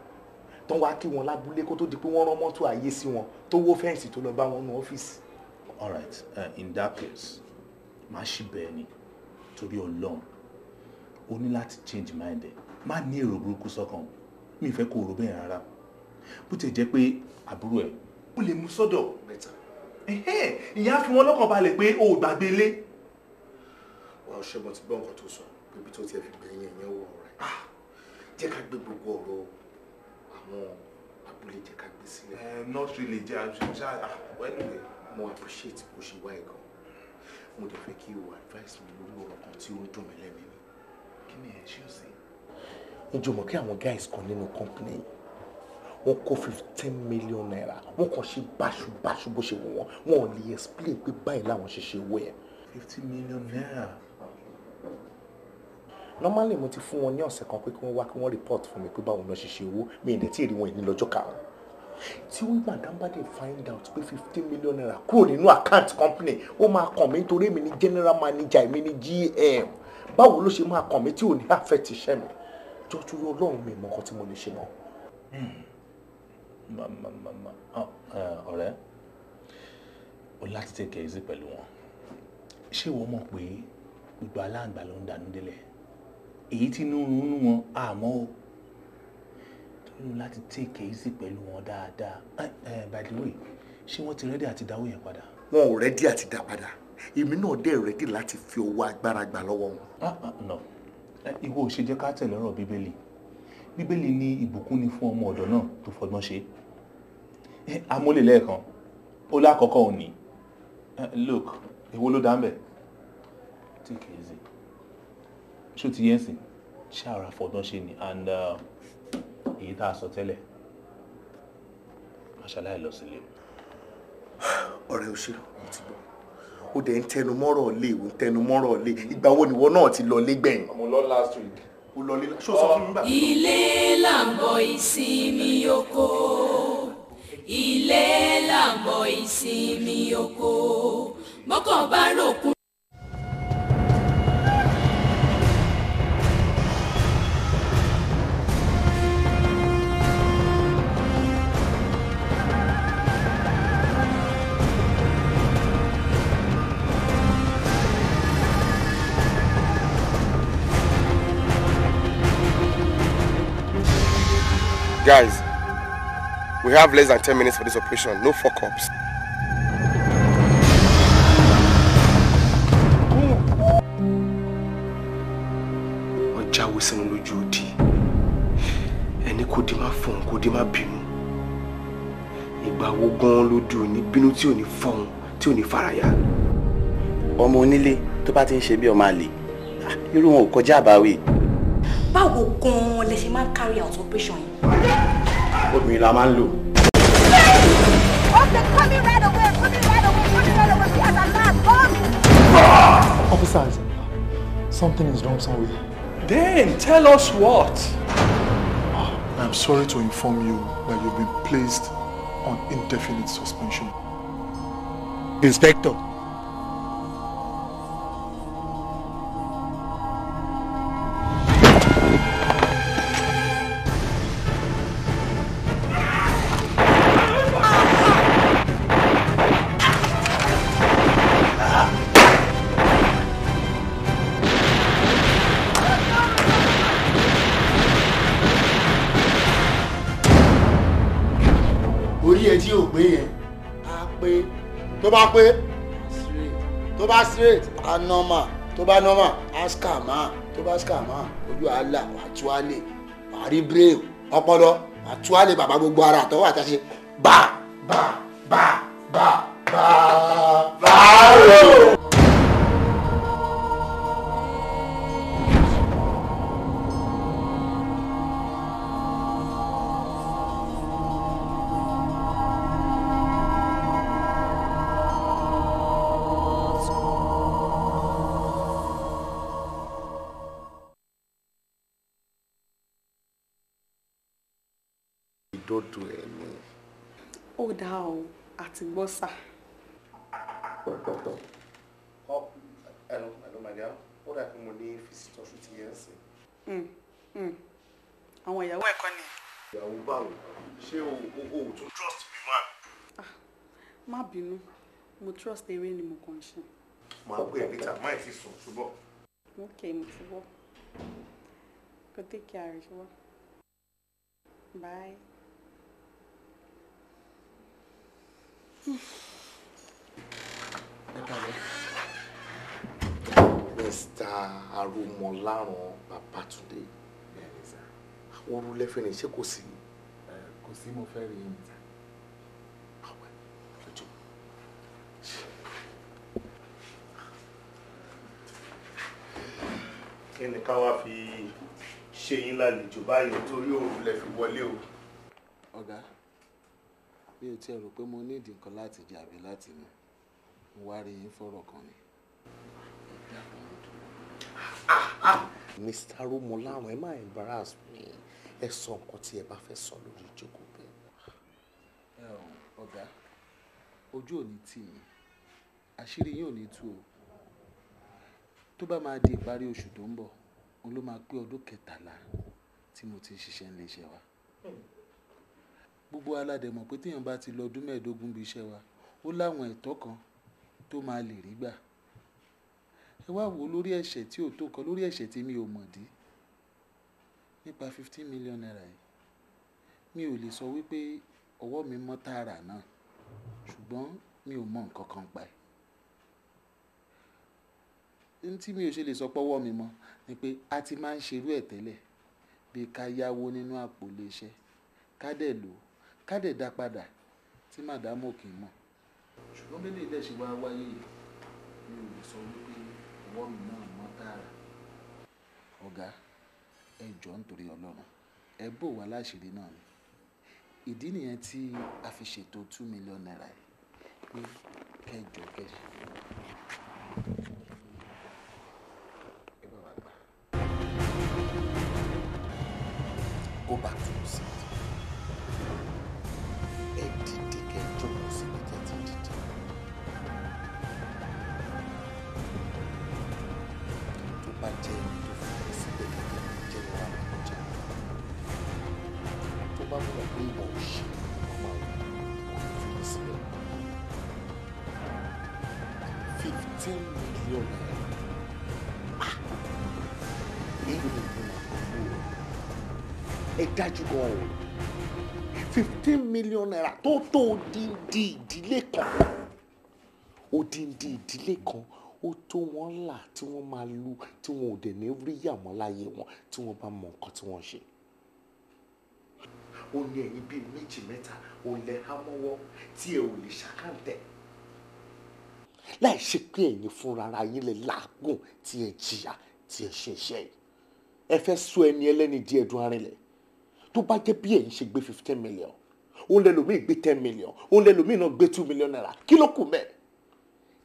tán, wá kí wọn lábúlé kó tó di pé wọ́n rán mọ́tò ayé sí wọn tó wó fence tó lọ bá wọn ní ọ́fíìsì. All right, in that case, má ṣì bẹ́ẹ̀ ni. Torí Ọlọ́run, o ní láti change mind ẹ. Má ní èrò burúkú sọ́kàn. Mi fẹ́ kó o rò bẹ́ẹ̀ rárá. Bó ti jẹ́ pé àbúrò ẹ̀, o lè mú sọ́dọ̀, ìyẹn á fi wọn lọ́kàn balẹ̀ pé o ò gbàgbé ilé. Wàá ṣe, mo ti gbọ́ nǹkan tó sọ, ibi tó tiẹ̀ fi gbẹ̀yìn ẹ̀yẹn wọ̀ rẹ̀. Jẹ́ ká gbé gbogbo ọ̀rọ̀ àwọn abúlé, jẹ́ ká gbé sílẹ̀. Not really, jẹ́ àṣà. Anyway. Mo appreciate bó ṣe wá ẹ̀ gan. Mo dẹ̀ fẹ́ kí o advice mi lórí ọ̀rọ̀ kan tí ó ń dùn mí lẹ́mìí ni. Kí ni ẹ ṣé o sí? Ǹjẹ́ o mọ̀ kí àwọn guys kan nínú company, wọ́n kó 15 million naira, wọ́n kàn ṣe báṣubàṣu bó ṣe wù wọ́n, wọn ò lè explain pé báyìí làwọn ṣe ṣe owó yẹn? 50 million naira. Normally, mo ti fún wọn ní ọ̀sẹ̀ kan pé kí wọ́n wá, kí wọ́n report fún mi pé báwo náà ṣe ṣe owó. Mi ì dẹ̀ tí ì rí wọn ní lọ́jọ́ karùn-ún. Tí wọ́n madam bá dé find out pé 15 million naira kúrò nínú account company, ó máa kàn mí, nítorí èmi ní general manager, èmi ní GM. Báwo ló ṣe máa kàn mí tí ò ní affect iṣẹ́ mi? Jọjú Ọlọ́run, mi mọ nǹkan tí mo lè ṣe mọ́. Ọ̀rẹ́, o láti take it easy pẹ̀lú wọn. Ṣé ìwọ mọ̀ pé gbogbo aláǹgbá ló ń dànù délẹ̀? Èyí tí inú rún wọn àmọ́ o, torí o láti take it easy pẹ̀lú wọn dáadáa. By the way, ṣé wọ́n ti ready àti dáwó yẹn padà? Wọn ò ready àti dá padà. Èmi náà dẹ̀ ready láti fi owó agbára gbà lọ́wọ́ wọn. No, ìwọ ò ṣe jẹ́ ká tẹ̀lé ọ̀rọ̀ Bíbélì. Bíbélì ní ìbùkún ni fún ọmọ ọ̀dọ̀ náà tó fọgbọ́n ṣe. Amólè lẹ́ẹ̀kan ó lákọ̀ọ́kọ́ òní. Look, èwo ló dá ń bẹ̀? Take it easy. Ṣó ti yẹn sìn? Ṣáàrà fọgbọ́n ṣe ni. And èyí tá a sọ tẹ́lẹ̀, má ṣaláì lọ sílé. Ọ̀rẹ́, o ṣe, mo ti gbọ́. Ó dẹ̀ ń tẹnu mọ́rọ̀ lé, ò ń tẹnu mọ́rọ̀ lé. Ìgbà wo nìwọ náà ti lọ lé gbẹ̀yìn? Mo lọ last week. Ó lọ lé, ṣó sọ fún mi gbà. Ilé là ń bọ̀ ìsinmi oko. Ilé là ń bọ̀ ìsinmi oko. Mọ́kàn bá ròkun. Guys, we have less than 10 minutes for this operation. No fuck-ups. Wọ́n jáwé sínú lójú odi. Ẹni kò di má fọ̀hún, kò di má bínú. Ìgbà wo gan-an ló di òní bínú tí ò ní fọ̀hún, tí ò ní faraya? Ọmọ onílé tó bá ti ń ṣe bí ọmọ àlè, irú wọn ò kọjá àbáwí. Báwo gan-an lẹ ṣe máa ń carry out operation yìí? Obìnrin la máa ń lò. Okay, come in right away, come in right away, come in right away, we are the last, come! Officers, something is wrong somewhere. Then tell us what? I'm sorry to inform you that you've been placed on indefinite suspension. Inspector. Orí ẹ tí ò pé yẹn á pé. Tó bá pé straight, tó bá straight á normal, tó bá normal á scammer, tó bá scammer ojú àlà wà tú àlè, wà rí brain ọpọlọ wà tú àlè bàbá gbogbo ara àtọwọ́ àtàṣe bá bá bá bá bá bá rò. Dọ́dọ̀ ẹ̀ ni. Ó dáa o, àti gbọ́ sà. Hello, hello, my dear. Ó dà pé mo ní visitor, ṣó ti yẹn sìn. Àwọn ìyàwó ẹ̀kọ́ ni. Ìyàwó báwo? Ṣé o tún trust mi mọ́ àbí? Má bínú, mo trust, eré ni mo kàn ṣe. Màá pè é later, má ì ti sùn ṣùgbọ́n. Ok, mo ti gbọ́. Go take care rẹ̀ ṣùgbọ́n. Bye. Mr. Arúmọláràn Babátúndé, orú lẹ́fẹ̀ẹ́ ni, ṣé kò sí? Kò sí, mo fẹ́ rí yín. Kí ni ká wá fi ṣe yín lálejò báyìí, torí òru lẹ fi wọlé o? Ọ̀gá, mi ò tiẹ̀ rò pé mo ní ìdí nǹkan láti jẹ àbí láti mu. Mo wá rí yín fọ́rọ̀ kan ni. Mr. Arúmọláràn, ẹ má embarrass me. Ẹ sọ nǹkan tí ẹ bá fẹ́ sọ lórí ìjókòó bẹ́ẹ̀. Ẹ ò ọ̀gá, ojú ò ní tì yín, àṣírí yín ò ní tú o. Tó bá máa di ìparí oṣù tó ń bọ̀, òun ló máa pé ọdún 13 tí mo ti ń ṣiṣẹ́ nílé iṣẹ́ wa. Gbogbo aládẹ mọ̀ pé téèyàn bá ti lọ ọdún 15 bí iṣẹ́ wa, ó láwọn ẹ̀tọ́ kan tó máa lè rí gbà. Ẹ wá wò ó lórí ẹ̀ṣẹ̀ tí ò tó kan, lórí ẹ̀ṣẹ̀ tí mi ò mọ̀ dí nípa 15 million naira yìí. Mi ò lè sọ wípé ọwọ́ mi mọ́ tààrà náà, ṣùgbọ́n mi ò mọ nǹkan kan pa ẹ̀. N tí mi ò ṣe lè sọ pọ́wọ́ mi mọ́ ni pé a ti máa ń ṣerú ẹ̀ tẹ́lẹ̀, bí ká yáwó nínú àpò iléeṣẹ́, ká dẹ̀ lò ó, ká dẹ̀ dá padà tí màdámù kì í mọ̀. Ṣùgbọ́n bí eléyìí dẹ̀ ṣe wá wáyé yìí, mi ò lè sọ wípé ọwọ́ mi náà mọ́ tààrà. Ọ̀gá, ẹ jọ̀ọ́ nítorí Ọlọ́run, ẹ bò wá láṣìírí náà ni. Ìdí nìyẹn tí a fi ṣètò 2 million naira yìí pé kẹjọ kẹjọ. Ẹ bá wa gbà. Go back to your seat. Ẹ dìde kẹ́ jókòó síbi tẹ́ ti dìde. Tó bá jẹ́ ẹni tó fi mí síbẹ̀ gẹ́gẹ́ bí general manager, tó bá mọ̀ pé ìwà òṣì ni wọ́n máa wù, kò ní fi mí síbẹ̀. 15 million naira. Èyí ni mo máa kọ́ fún ọ. Ẹ dájú gan o. 15 million naira tó tó odindi ìdílé kan. Odindi ìdílé kan ó tó wọn là tí wọ́n máa lu tí wọn ò dẹ̀ ní rí yàmọ́ láyé wọn tí wọ́n bá mọ nǹkan tí wọ́n ṣe. Ó ní ẹ̀yin bíi méjì mẹ́ta òun lẹ há mọ́wọ́ tí ẹ ò lè ṣàkàǹtẹ̀. Láì ṣe pé ẹ̀yin fúnra ara yín lè làágùn tí ẹ jìyà tí ẹ ṣe iṣẹ́ yìí. Ẹ fẹ́ sọ ẹni ẹlẹ́ni di ẹ̀dùn arinlẹ̀. Tó bá jẹ́ bí ẹ̀yin ṣe gbé 15 million, òun lẹ́lòmíì gbé 10 million, òun lẹ́lòmíì náà gbé 2 million naira. Kí ló kù mẹ́?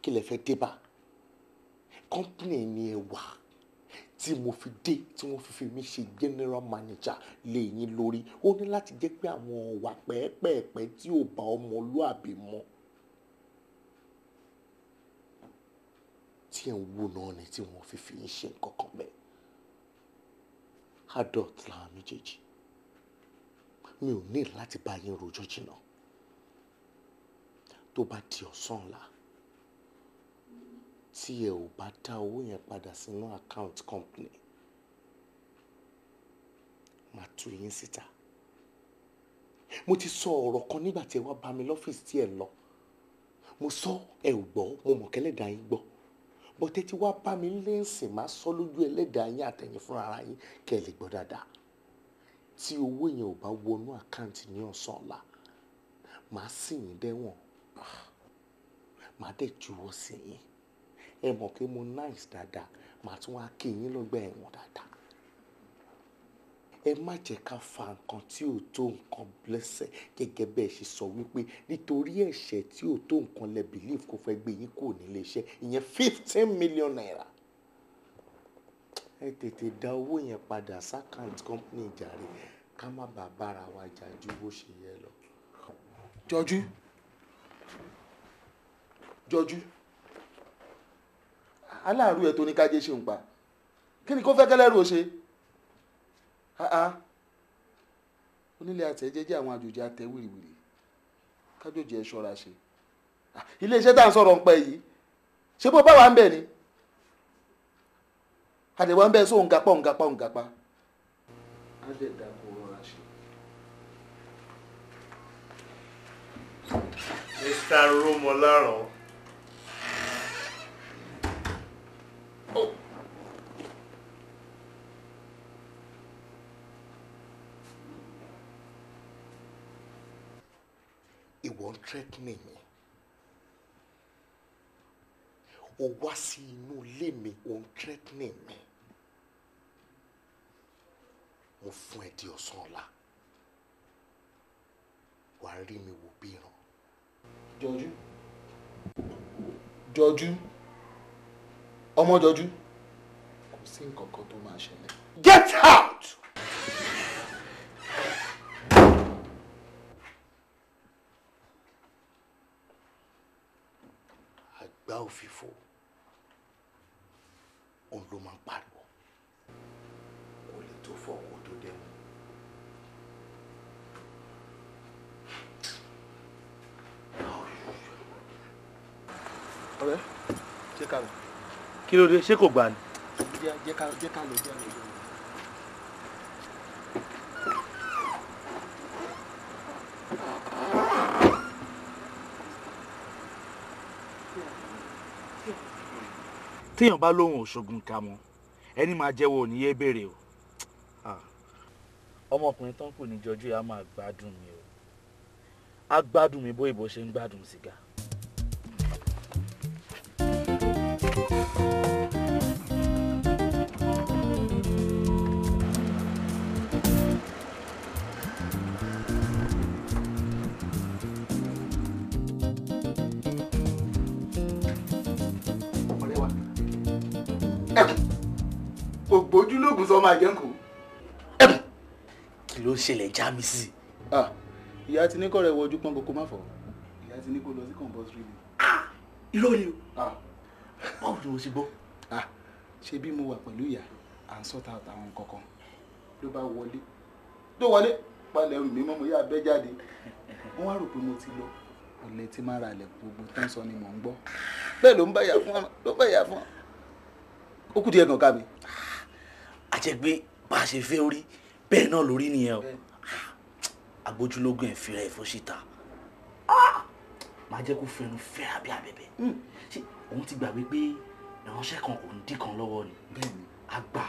Kí lẹ fẹ́ dé bá? Company ni ẹ wà tí mo fi dé tí wọ́n fi mí ṣe general manager lé yín lórí. Ó ní láti jẹ́ pé àwọn ọ̀wà pẹ́ẹ́pẹ́ẹ̀pẹ́ tí ò bá ọmọlúàbí mọ́ tí ẹ̀ ń wò náà ni tí wọ́n fi ń ṣe nǹkan kan bẹ́ẹ̀. Adult làwọn méjèèjì. Mi ò ní láti bá yín rojọ́ jìnnà. Tó bá di ọ̀sán ọ̀la, tí ẹ ò bá dá owó yẹn padà sínú account company, màá tú yín síta. Mo ti sọ ọ̀rọ̀ kan nígbà tí ẹ wá bá mi lọ́fíìsì tí ẹ lọ. Mo sọ ẹ ò gbọ́, mo mọ̀ kẹ́lẹ́dàá yín gbọ́. Bọ́tẹ́ tí wàá bá mi lẹ́sìn máa sọ lójú ẹlẹ́dàá yín àtẹ̀yìn fúnra ara yín kẹ́ ẹ lè gbọ́ dáadáa. Tí owó yẹn ò bá wọnú àkáǹtì ní ọ̀sán ọ̀la, màá sì yín dẹ́wọ̀n, màá dẹ̀ juwọ́ sí yín. Ẹ mọ̀ pé mo nice dáadáa, màá tún wá kí yín lọ́gbà ẹ̀wọ̀n dáadáa. Ẹ má jẹ́ ká fa nǹkan tí ò tó nǹkan blẹ́sẹ̀ gẹ́gẹ́ bẹ́ẹ̀ ṣe sọ wípé nítorí ẹ̀ṣẹ̀ tí ò tó nǹkan lẹ believe kó fẹ́ gbé yín kúrò nílé iṣẹ́, ìyẹn 15 million naira. Ẹ tètè dá owó yẹn padà s'account company jàre ká má bàa bára wa jà ju bó ṣe yẹ lọ. Jọjú, Jọjú, aláàrú ẹ tó ní kájé ṣe ń pa, kí ni kó fẹ́ kẹ́lẹ́rù ó ṣe? Onílé àtẹ jẹ́jẹ́ àwọn àjòjì àtẹ wìrìwìrì, kájòjì ẹ ṣọ́ra ṣe. Iléeṣẹ́ tá à ń sọ̀rọ̀ ń pẹ́ yìí, ṣé bó bá wà ń bẹ̀ ni? Àdèwà ń bẹ̀ sóhun gapá òun gapá òun gapá. Á dẹ̀ dá kó rọra ṣe. Mr. Romolaran. Oh. Ìwọ ń threatening mi. O wá sí inú ilé mi, o ń threatening mi. Mo fún ẹ di ọ̀sán ọ̀la. Wàá rí mi wò bí ìran. Jọjú, Jọjú, ọmọ Jọjú, kò sí nǹkan kan tó máa ṣẹlẹ̀. Get out! Àgbá òfìfo, òun ló máa ń pariwo. Kò lè tó fọwọ́ tó dẹ́wọ̀n. Ọ̀rẹ́, ṣé ká lọ. Kí ló dé, ṣé kò gbà ni. Jẹ́ ká lọ, jẹ́ ká lọ. Téèyàn bá lóhùn òṣogun ká mọ ẹni máa jẹ́wọ́ òní yé béèrè o. Ọmọkùnrin tán kù ní jọjú yìí á máa gbádùn mi o, á gbádùn mi bó ìbò ṣe ń gbádùn sìgá. Ògbójúlógún sọ máa jẹ́ nkù. Kí ló ṣẹlẹ̀ já mi sí? Ìyá ti ní kọ́ rẹ̀ wọjú pọ́n kókó má fọ́. Ìyá ti ní kó lọ sí compulsory leave. Irọ́ ni o. Báwo ni mo ṣe gbọ́? Ṣé bí mo wà pẹ̀lú ìyá, à ń sort out àwọn kankan. Ló bá wọlé. Tó wọlé, palẹ̀ ẹrù mi mọ́, mo yá abẹ́ jáde. Wọ́n wá rò pé mo ti lọ. Ọ̀lẹ tí máa ra ilẹ̀ gbogbo tó ń sọ ni mò ń gbọ́. Bẹ́ẹ̀ ló ń bá ìyá fún wa, ló bá ìyá fún wa. Ó kù díẹ̀ gan ká mi. A jẹ́ pé bá a ṣe fẹ́ orí bẹ́ẹ̀ náà lórí nìyẹn o. Agbójúlógún ẹ̀ fira ẹ̀fọ́ síta, máa jẹ́ kó fẹnu fẹ́ra bí abẹ́bẹ́. Ṣé òun ti gbàgbé pé ìránṣẹ́ kan kò ní dín kan lọ́wọ́ ni? Bẹ́ẹ̀ni. Àgbà.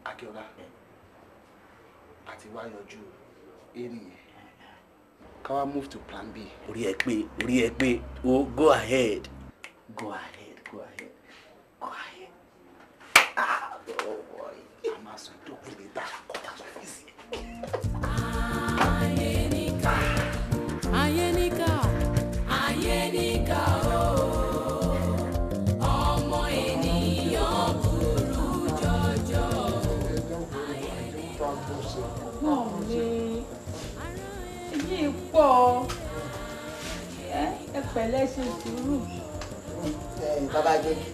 Akíọ́lá, àti wá yọjú ènìyàn ká wá move to plan B. Orí ẹ pé, orí ẹ pé o, go ahead, go ahead, go ahead, go ahead. Ah, oh boy. A máa sọ ìjókòó lè dá kọjá sọ́fíìsì. Ayé níkà, ayé níkà, ayé níkà ooo. Ọmọ ènìyàn burú jọjọ. Ẹ̀gbọ́n mi, èyí pọ̀, ẹ pẹ̀lẹ́, ṣe sùúrù. Bàbá Jọjú,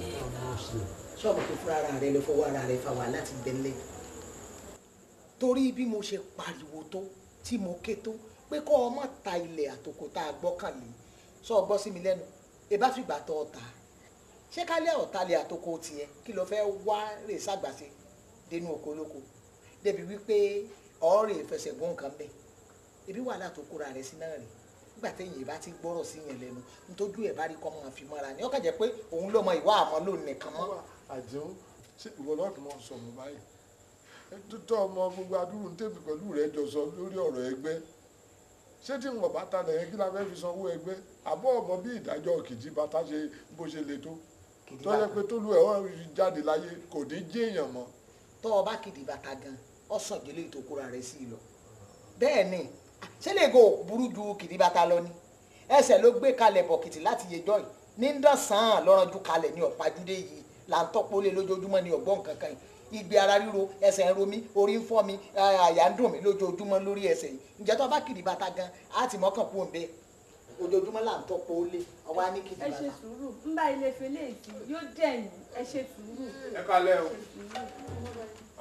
ṣọ́ọ̀bù tó fúnra ara rẹ lọ fọwọ́ ara rẹ fa wàhálà ti gbẹ́lẹ̀. Torí bí mo ṣe pariwo tó tí mo ké tó pé kọ́ ọ má ta ilẹ̀ àtòkò tá a gbọ́kànlé, sọ ọ gbọ́ sí mi lẹ́nu, ẹ bá fìgbà tọ́ ọ ta. Ṣé kálẹ̀ ọ̀talẹ̀ àtòkò tiẹ̀ kí ló fẹ́ wá rè ságbàṣe dénú oko lóko débi wípé ọ̀ọ́rẹ́ fẹsẹ̀ gún nǹkan bẹ́ẹ̀. Ebi wàhálà tó kóra rẹ̀ sí náà rè nígbà téèyàn bá ti gbọ́rọ̀ sí yẹn lẹ́nu, nítorí ẹ̀ bá rí kọ́ máa fi mọ́ra ni ó kàn jẹ́ pé òun ló mọ ìwà àmọ́ lónìí nìkan mọ́. Àjẹun, ṣé ìwọ lọ́ọ̀tún mọ́ sọ̀rọ̀ báyìí? Tó ọmọ gbogbo adúrú ń tèmi pẹ̀lú rẹ̀ jọ sọ lórí ọ̀rọ̀ ẹgbẹ́. Ṣé tí wọn bá talẹ̀ yẹn kí la fẹ́ fi sanwó ẹgbẹ́? Àbọ̀ ọmọ bí ìdájọ́ kìjì bàtà ṣe bó ṣe le tó. Tó yẹ pé tó lu ẹ̀ wọ́n jáde láyé kò ní jẹ́ èèyàn mọ́. Tọ́ ọ bá kìdí bàtà gan, ọ sàn jẹ́lé tó kóra rẹ̀ sí i lọ. Bẹ́ẹ̀ ni, ṣé lè go burú ju kìdí bàtà lọ ni? Ẹsẹ̀ ló gbé kalẹ̀ bọ̀kìtì láti yejọ́ yìí. Ní dọ̀sán lọ́rọ̀jú kalẹ̀ ní ọ̀pájúdé yìí là ń tọ́pọ̀ lé lójoojúmọ́ ní ọ̀gbọ́n kankan yìí. Igbe ara ríro, ẹsẹ̀ ń ro mí, orí ń fọ́ mi, àyà ń dùn mí lójoojúmọ́ lórí ẹsẹ̀ yìí. Ǹjẹ́ tó bá kìdí bàtà gan, á ti mọ́kàn kú òǹbẹ. Ojoojúmọ́ là ń tọ́pọ̀ lé, ọwọ́ á ní kìdí Ẹ bàtà. ṣe sùúrù, ń bá ilé fẹlẹ́ èsì yóò dẹ̀yìn, ẹ ṣe sùúrù. Ẹ kalẹ́ o.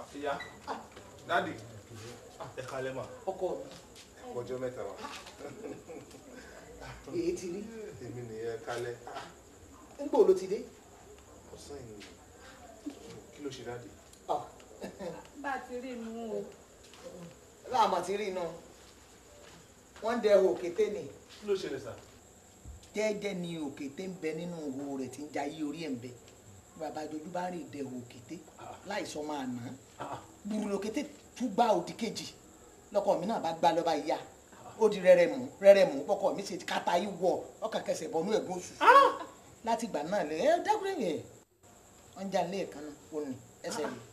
Àfíyá. Dádì. Ẹ kalẹ́ mà. Ọkọ mi. Ọjọ́ mẹ́ta wa. Èyí ti rí. Èmi nìyẹn, kalẹ́. Ńgbò ló ti dé? Ọ̀sán yìí. Kí ló ṣe dádì? Bá a ti rí inú o. Láàmú ti rí inú. Wọ́n ń dẹ òkété ni. Kí ló ṣẹlẹ̀ sà? Jẹ́jẹ́ ni òkété ń bẹ nínú ihò rẹ̀ tí ń jayé orí ẹ̀ ń bẹ. Bàbá Jọjú bá rìn dẹ òkété láìsọ máa nà án. Gbùrù lòkété tún gbá òdì kejì. Lọ́kọ mi náà bá gbá lọ́ba ìyá. Ó di rẹ́rẹ́ mú rẹ́rẹ́ mú, bọ́kọ mi ṣe kata yìí wọ̀ ọkàn kẹsẹ̀ bọnú ẹ̀gbọ́n oṣù. Láti ìgbà náà lè ẹ dákúrẹ́ yẹn. Wọ́n já ilé ẹ̀kan náà, ó ní ẹsẹ̀ rẹ̀.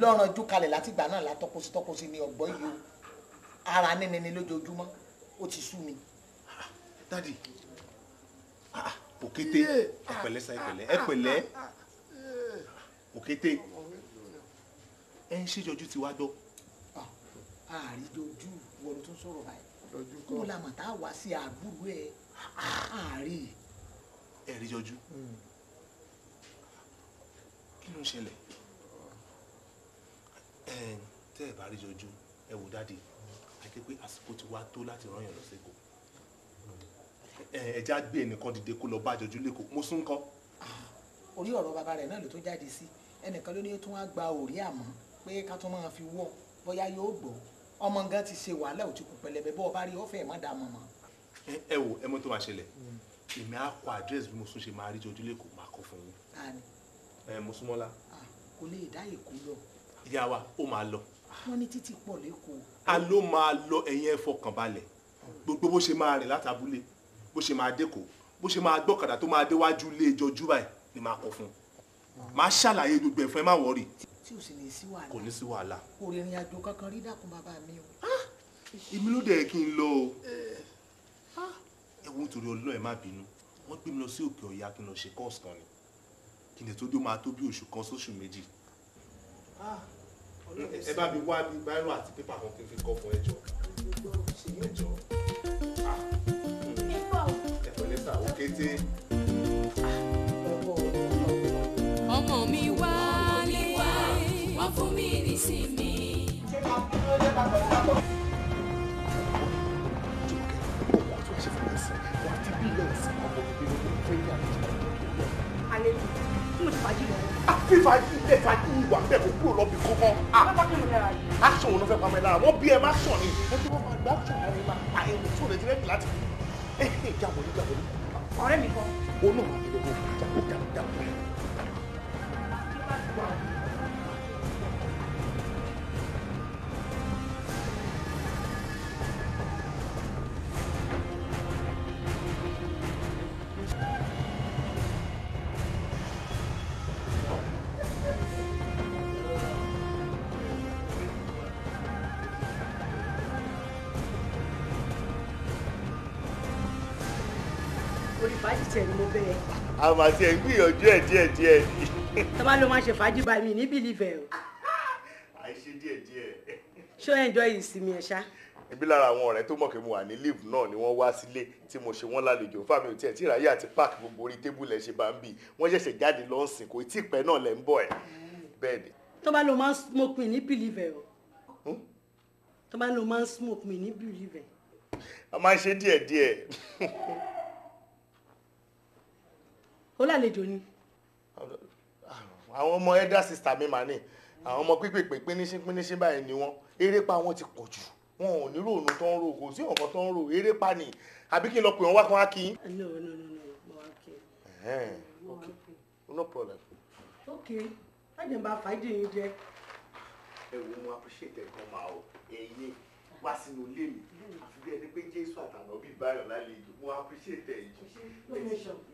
Lọ́rànjú kalẹ̀ láti ìgbà náà látọ́kọsí tọ́kọsí ní ọ̀gbọ́n yìí o. Ara níní ni lójoojúmọ́, ó ti sú mi. Dádì, òkété, ẹ pẹ̀lẹ́ sa, ẹ pẹ̀lẹ́, ẹ pẹ̀lẹ́. Òkété, ẹ ń ṣe Jọjú ti wá gbọ́. Àríjọjú wọ́n ló tún sọ̀rọ̀ báyìí. Kó la mà tá a wá sí àbúrò ẹ̀ àárí. Ẹ rí Jọjú. Kí ló ń ṣẹlẹ̀? Ẹ tẹ́ ẹ bá rí Jọjú, ẹ wò dádì, àti pé àsìkò ti wá tó láti rán yàn lọ sẹ́kọ̀ọ́. Ẹ já gbé ẹnìkan dìde kó lọ bá Jọjú lẹ́kọ̀ọ́. Mo sún kọ́. Orí ọ̀rọ̀ bàbá rẹ̀ náà ló tún jáde sí. Ẹnìkan ló ní ó tún wá gba òrí àmọ́ pé ká tún máa fi wọ́ bóyá yóò gbọ́. Ọmọ gan ti ṣe wàhálà ò ti kù pẹlẹbẹ bọ́ ọ bá rí ó fẹ́ mọ́ dà mọ̀ mọ́. Ẹ wo ẹ mọ̀ tó máa ṣẹlẹ̀. Èmi á kọ àdírẹ́sì bí mo sún ṣe máa rí Jọjú lẹ́kọ̀ọ́ máa kọ fún yín. Ta ni? Ẹ Mosúnmọ́lá. Kò lè dá Èkó lọ. Ìyá wa ó máa lọ. Wọ́n ní títì pọ̀ lẹ́kọ̀ọ́. A ló máa lọ, ẹ̀yin ẹ fọkàn balẹ̀. Gbogbo bó ṣe máa rìn látàbúlé, bó ṣe máa dẹ́kọ̀ọ́, bó ṣe máa gbọ́kadà tó máa déwájú ilé Jọjú báyìí ni máa kọ fún un. Máa ṣàlàyé gbogbo ẹ̀ fún ẹ, má wọ̀rì. Tí ò sì ní sí wàhálà. Kò ní sí wàhálà. Kò rìnrìn àjò kankan rí, dákun bàbá mi o. Èmi ló dẹ̀ kí n lọ o. Ẹ wo nítorí Ọlọ́run, ẹ má bínú. Wọ́n gbé mi lọ sí Òkè Ọ̀yà kí n lọ ṣe course kan ni. Kí n lè tó dé, ó máa tó bí oṣù kan sóṣù méjì. Ẹ bá mi wá bí báírò àti pépà kan kí n fi kọ fún ẹjọ́. Ẹjọ́. Ẹ pẹ̀lẹ́ sà, ó kété. Ọmọ mi wálé wá fún mi nísinmi. Àlejò tí mo ti fàájì lọ. Fífàájì ilé fàájì ìwà bẹ́ẹ̀ kò kúrò lọ́bì kankan. Action ló fẹ́ pamọ́ ẹ lára, wọ́n bí ẹ má sàn ni. Ẹ tí wọ́n máa gba action wọn ni máa pa ẹni tí ò lè ti rẹ́dì láti kú. Ẹ jáwọlé jáwọlé. Ọ̀rẹ́ mi kọ́. Ó náà máa fi lọ́wọ́ jáwọ́ jáwọ́ jáwọ́. Orí fàájì tiẹ̀ ni mo bẹ̀rẹ̀. Àmọ́ àti ẹ̀ ń gbìyànjú ẹ̀ díẹ̀ díẹ̀ ni. Tó bá ló máa ṣe fàájì bá mi ní bìlífẹ̀ o. Àìṣe díẹ̀ díẹ̀. Ṣó enjoy ìsinmi ẹ̀ ṣá? Ibi lára àwọn ọ̀rẹ́ tó mọ̀ pé mo wà ní leave náà ni wọ́n wá sílé tí mo ṣe wọ́n lálejò. Fámi ò tiẹ̀ tí ìráyè àti park gbogbo orí tébùlù ẹ̀ ṣe bá ń bì. Wọ́n ṣẹ̀ṣẹ̀ jáde lọ́sìn, kò tí ì pẹ́ náà lẹ́ ń bọ̀ ẹ̀. Bẹ́ẹ̀ ni. Tó bá ló máa ń smoke mi ní bìlífẹ̀ o. Tó bá ló máa ń smoke mi ní bìlífẹ̀. A máa ń ṣe díẹ̀ díẹ̀. Ó lálejò ni. Àwọn ọmọ elder sister mi mà ní. Àwọn ọmọ pípèpè píníṣín píníṣín báyìí ni wọ́n. Erépa wọn ti pọ̀ jù. Wọn ò ní ròònù tó ń rò, kò sí ọ̀kan tó ń rò, erépa ni. Àbí kí n lọ pè wọ́n wá kán wá kí. No, no, no, no, mo wá kí. Okay, no problem. Okay, má jẹ́ n bá fàájì yín jẹ. Ẹ wo, mo appreciate ẹ̀ gan máa o. Ẹ̀yin wá sínú ilé mi. Àfi bí ẹni pé Jésù àtàná bíi báyọ̀ lálejò. Mo appreciate ẹ̀ jù.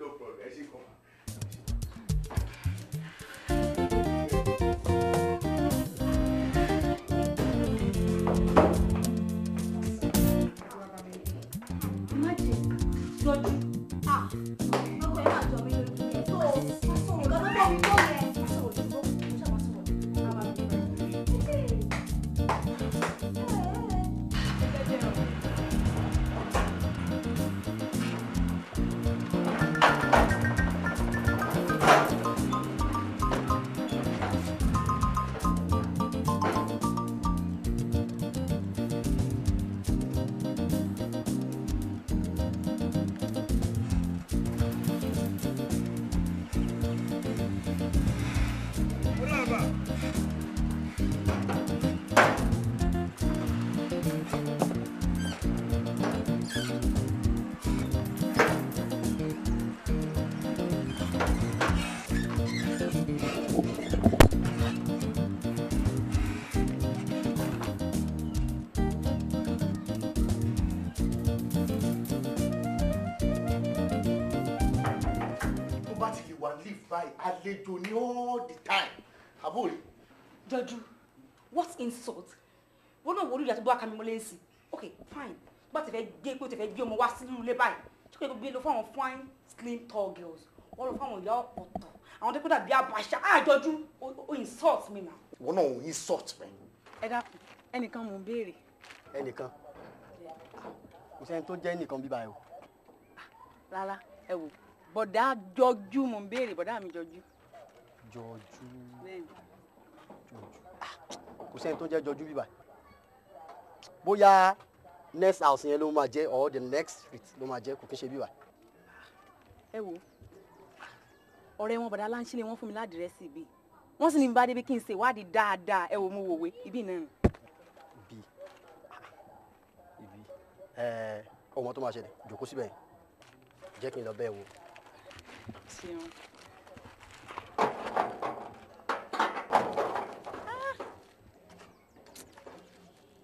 No problem, ẹ ṣe gan máa. Jọjú. Ọkọ ẹ máa jọ mí lójú ẹ tó nǹkan tó tóbi tó yẹ. Sọ̀rọ̀ ṣùgbọ́n mo ṣàmà sọ̀rọ̀ àmà mi. Àlejò ní all the time. Àbúrò. Jọjú, what insult? Wọ́n náà wọ́n rí ìyá tó bá kàmí mọ́lẹ́ ń sìn. Okay, fine. Tó bá ti fẹ́ gbé pé o ti fẹ́ gbé ọmọ wá sínú ilé báyìí. Ṣé kò gbé lọ fún àwọn fine slim tall girls? Wọ́n lọ fún àwọn ìyá ọ̀tọ̀. Àwọn tó kó dàbí àbàṣà. Ah, Jọjú, o insult me now. Wọ́n náà ò insult me. Ẹ dákun, ẹnìkan mò ń béèrè. Ẹnìkan? Kò sẹ́ni tó jẹ́ ẹnìkan bíbá ẹ o. Rárá, ẹ wò. Bọ̀dá Jọjú mò ń béèrè, bọ̀dá mi Jọjú. Jọjú. Jọjú. Kò sẹ́ni tó jẹ́ Jọjú bíbá. Bóyá next house yẹn ló máa jẹ́ or the next street ló máa jẹ́, kò kí ń ṣe bíbá. Ẹ wo ọ̀rẹ́ wọn bọ̀dá láńṣílẹ̀ wọn fún mi ládìrẹ́sì ibi wọ́n sì ní bá débi kí n ṣe ìwádìí dáadáa. Ẹ wo mo wòwe ibi náà. Ibi ibi ẹ ọmọ tó máa ṣẹlẹ̀ jòkó síbẹ̀ jẹ́ kí n lọ bẹ́ẹ̀ wò. Ṣeun.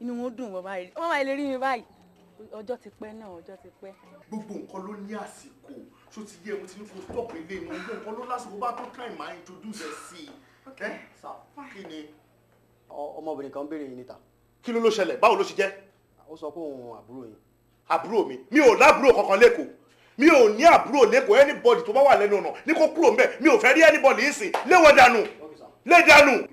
Inú wọn dùn wọ́n báyìí, wọ́n máa lè rí mi báyìí. Ọjọ́ ti pẹ́ náà, ọjọ́ ti pẹ́. Gbogbo nǹkan ló ní àsìkò, ṣó ti yé? Mo ti ní kó stop ilé mi. Gbogbo nǹkan ló lásìkò, bá tó time máa introduce ẹ sí i. Kí ni. Ọmọbìnrin kan béèrè yín níta. Kí ló ṣẹlẹ̀? Báwo ló ṣe jẹ́? Ó sọ pé òun àbúrò yín. Àbúrò mi? Mi ò lábúrò kankan lẹ́kọ̀ọ́, mi ò ní àbúrò lẹ́kọ̀ọ́. Anybody tó bá wà lẹ́nu ọ̀nà ní kó kúrò ńbẹ̀. Mi ò fẹ́ rí anybody yìí sìn. Léwọ́ dànù, lé dànù.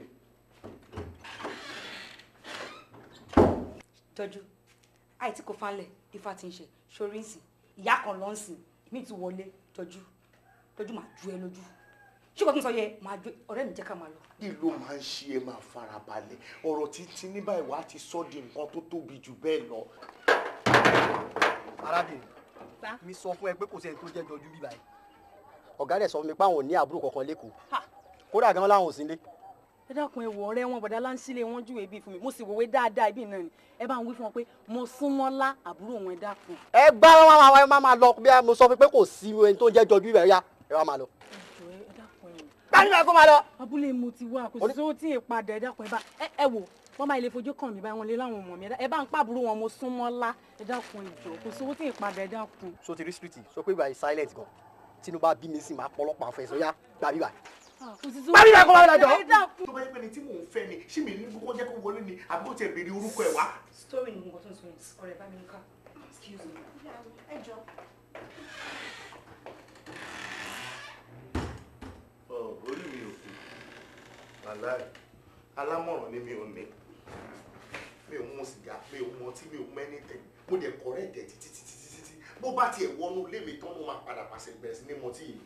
Jọjú àìtí kò falẹ̀ ifá ti ń ṣe sórí ń sìn ìyá kan ló ń sìn èmi ti wọlé. Jọjú Jọjú máa ju ẹ lójú, ṣé kò tún sọ yẹ máa ju ọ̀rẹ́ mi, jẹ́ ká máa lọ. Kí ló máa ń ṣe é? Máa farabalẹ̀, ọ̀rọ̀ títí ní báyìí wàá ti sọ di nǹkan tó tóbi jù bẹ́ẹ̀ lọ. Arábìnrin mi sọ fún ẹ pé kò sẹ́ni tó jẹ́ Jọjú bí báyìí. Ọ̀gá rẹ̀ sọ fún mi pé àwọn ò ní àbúrò kankan lẹ́kọ̀ọ́, kódà gan láwọn ò sí nílé. Ẹ dákun, ẹ wò ọ̀rẹ́ wọn bọ̀dá láńsílẹ̀ wọn júwèé bíi fún mi, mo sì wòwe dáadáa ibi náà ni. Ẹ bá ń wí fún wọn pé mo sún wọn lá àbúrò wọn, ẹ dákun. Ẹ gbá wọn máa máa lọ bí mo sọ fún pé kò sí ẹni tó ń jẹ́ Jọjú ibẹ̀ yá, ẹ wá máa lọ. Ẹ dákun ẹ. Gbani bẹ́ẹ̀ kó máa lọ. Abúlé mo ti wá, kò sí sówó tí ì padà. Ẹ dákun, ẹ bá ẹ wò wọ́n máa lè fojú kàn mí báyìí, wọn lè láwọn ọmọ mi. Ẹ bá ń pàbúrò wọn, mo sún mọ́ lá, ẹ dákun ìjọ, kò sówó tí ì padà, ẹ dákun. So ti rí street sọ pé ibà silent gan, tinubu bá bí mi sí máa pọlọpàá fẹ sọ yá gbà bíbà. Báyìí báyìí kó máa lọ jọ. Tó bá yẹ pé ni tí mò ń fẹ́ ni, ṣé mi ní kókó jẹ́ kó wọlé ni àbí kó tiẹ̀ béèrè orúkọ ẹ̀ wá. Story ni mo kàn tó ń sọ yẹn, ọ̀rẹ́ bá mi ń ká. Excuse me. Ẹ jọ. Orí mi ò kú aláì alámọ̀ràn ni mi ò ní. Mi ò mu sìgá, mi ò mu ọtí, mi ò mu anything. Mo dẹ̀ correct ẹ̀ títí títí títí. Bó bá tiẹ̀ wọnú ilé mi tán, mo máa padà pàṣẹ bẹ̀rẹ̀ sí ní mọtí yìí.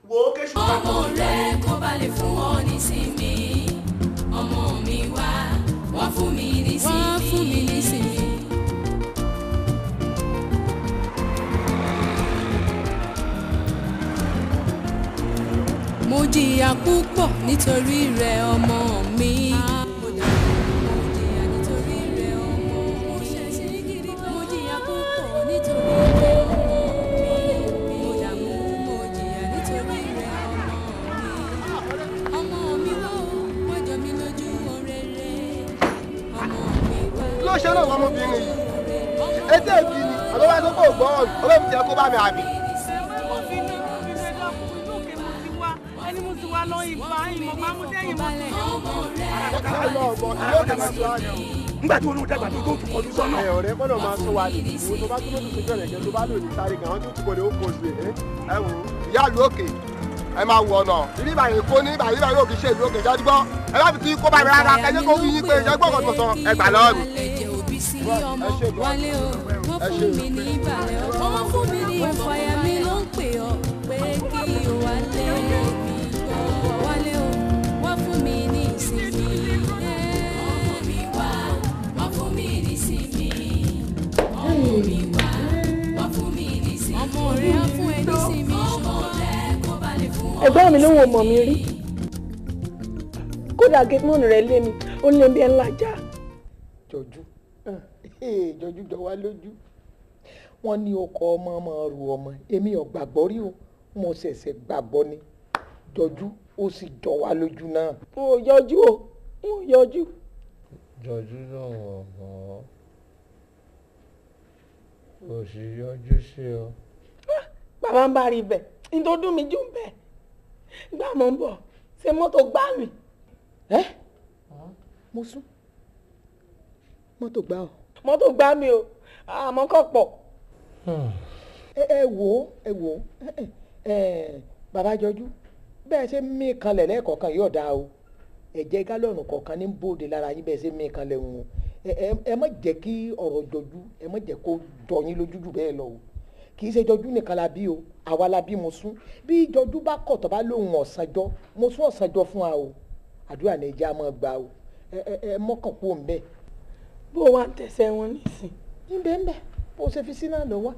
Ọmọ rẹ kó ba lè fún ọ nísinmi, ọmọ mi wá wá fún mi nísinmi, wá fún mi nísinmi. Mo jìyà púpọ̀ nítorí rẹ ọmọ mi. Mo jìyà nítorí rẹ ọmọ mi. Mo jìyà púpọ̀ nítorí rẹ ọmọ mi. Mo dààmú, mo jìyà nítorí rẹ ọmọ mi. Ọmọ mi wá o, wá jọ mí lójú oréré. Ọmọ mi wá. Kí ló ṣe náà ọmọbìnrin yìí? Etí èkì ni àbí wàá tó kò gbọ́ ọ̀rọ̀ mi tiẹ̀ kó bá mi àbí. Nígbà tí olóòdàgbà tó tó kọjú sọ́nà. Ẹ ọ̀rẹ́ gbọ́dọ̀ máa sọ wa ní ìwọ tó bá tó lóṣù sójú ọ̀rẹ́ tó bá lò ní sáré gan-an tó ti gbọ́dọ̀ ó pọ̀ ju ẹ̀. Ẹ wò ó ìyá ìlú òkè ẹ máa wọ ọ̀nà ibi ìbàyè kó ní ìbàyè ìbàyè òkè ṣe ìlú òkè jáde gbọ́ ẹ bá fi ti kó bá mi rárá ẹ jẹ́ kó wí yín pé ìjọ gbọ́dọ̀ tó sọ ẹ gbà lọ́wọ́ mi. Ẹ̀jẹ̀ òbí sí ọmọ wálé o, wọ́n fún mi ní ìbàlẹ̀ ọkọ, wọ́n fún mi ní ìfọ̀yà mi ló ń pè ọ́ pé kí o wálé mi wálé o, wọ́n fún mi ní ìsinmi. Ọmọ mi wá, wọ́n fún mi ní ìsinmi. Ọmọ mi wá, wọ́n fún mi ní ìsinmi. Ọmọ rẹ̀ á fún ẹ ní ìsinmi ṣùgbọ́n kó ba lè fún ọ. Ẹ̀gbọ́n mi ló wò mọ̀ mi rí, kódà gẹ́tmọ́nù rẹ̀ lé mi, ó lé bí ẹ ńlá já. Jọjú Jọjú jọ wá lójú. Wọ́n ní ọkọ ọmọ ọmọ rù ọmọ, èmi ò gbàgbọ́ rí o, mo ṣẹ̀ṣẹ̀ gbàgbọ́ ni. Jọjú ó sì jọ wá lójú náà. N ò yọjú o, n ò yọjú. Jọjú lòun ò mọ̀ ọ́, kò sì yọjú sí ọ. Bàbá ń bá rí bẹ́ẹ̀ ní tó dùn mí jù bẹ́ẹ̀ gbà mọ́ ń bọ̀ ṣé mọ́tò gbá mi. Ẹ mo sún mọ́tò gbá ọ. Mọ́tò gbá mi o, àmọ́ kò pọ̀. Ẹ wò ó, ẹ wò ó, ẹ bàbá Jọjú, bẹ́ẹ̀ ṣe mí kanlẹ̀ lẹ́ẹ̀kọ̀ọ̀kan yóò dáa o. Ẹ̀jẹ̀ gálọ̀nù kọ̀ọ̀kan ní bóde lára yín bẹ́ẹ̀ ṣe mí kanlẹ̀ ń o. Ẹ má jẹ́ kí ọ̀rọ̀ Jọjú, ẹ má jẹ́ kó jọ yín lójú jù bẹ́ẹ̀ lọ o. Kì í ṣe Jọjú nìkan la bí o, àwa la bí mo sún. Bí Jọjú bá kọ̀ tó bá lóhùn ọ̀sánjọ́, mo sún ọ̀sánjọ́ fún wa o. Àdúrà ní ẹja máa gbà o. Ẹ mọ́kàn kú òun bẹ́ẹ̀. Bó o wá ń tẹ̀sẹ̀ wọn nísìn. Ńbẹ̀ ńbẹ̀ bó o ṣe fi sí náà lọ wá.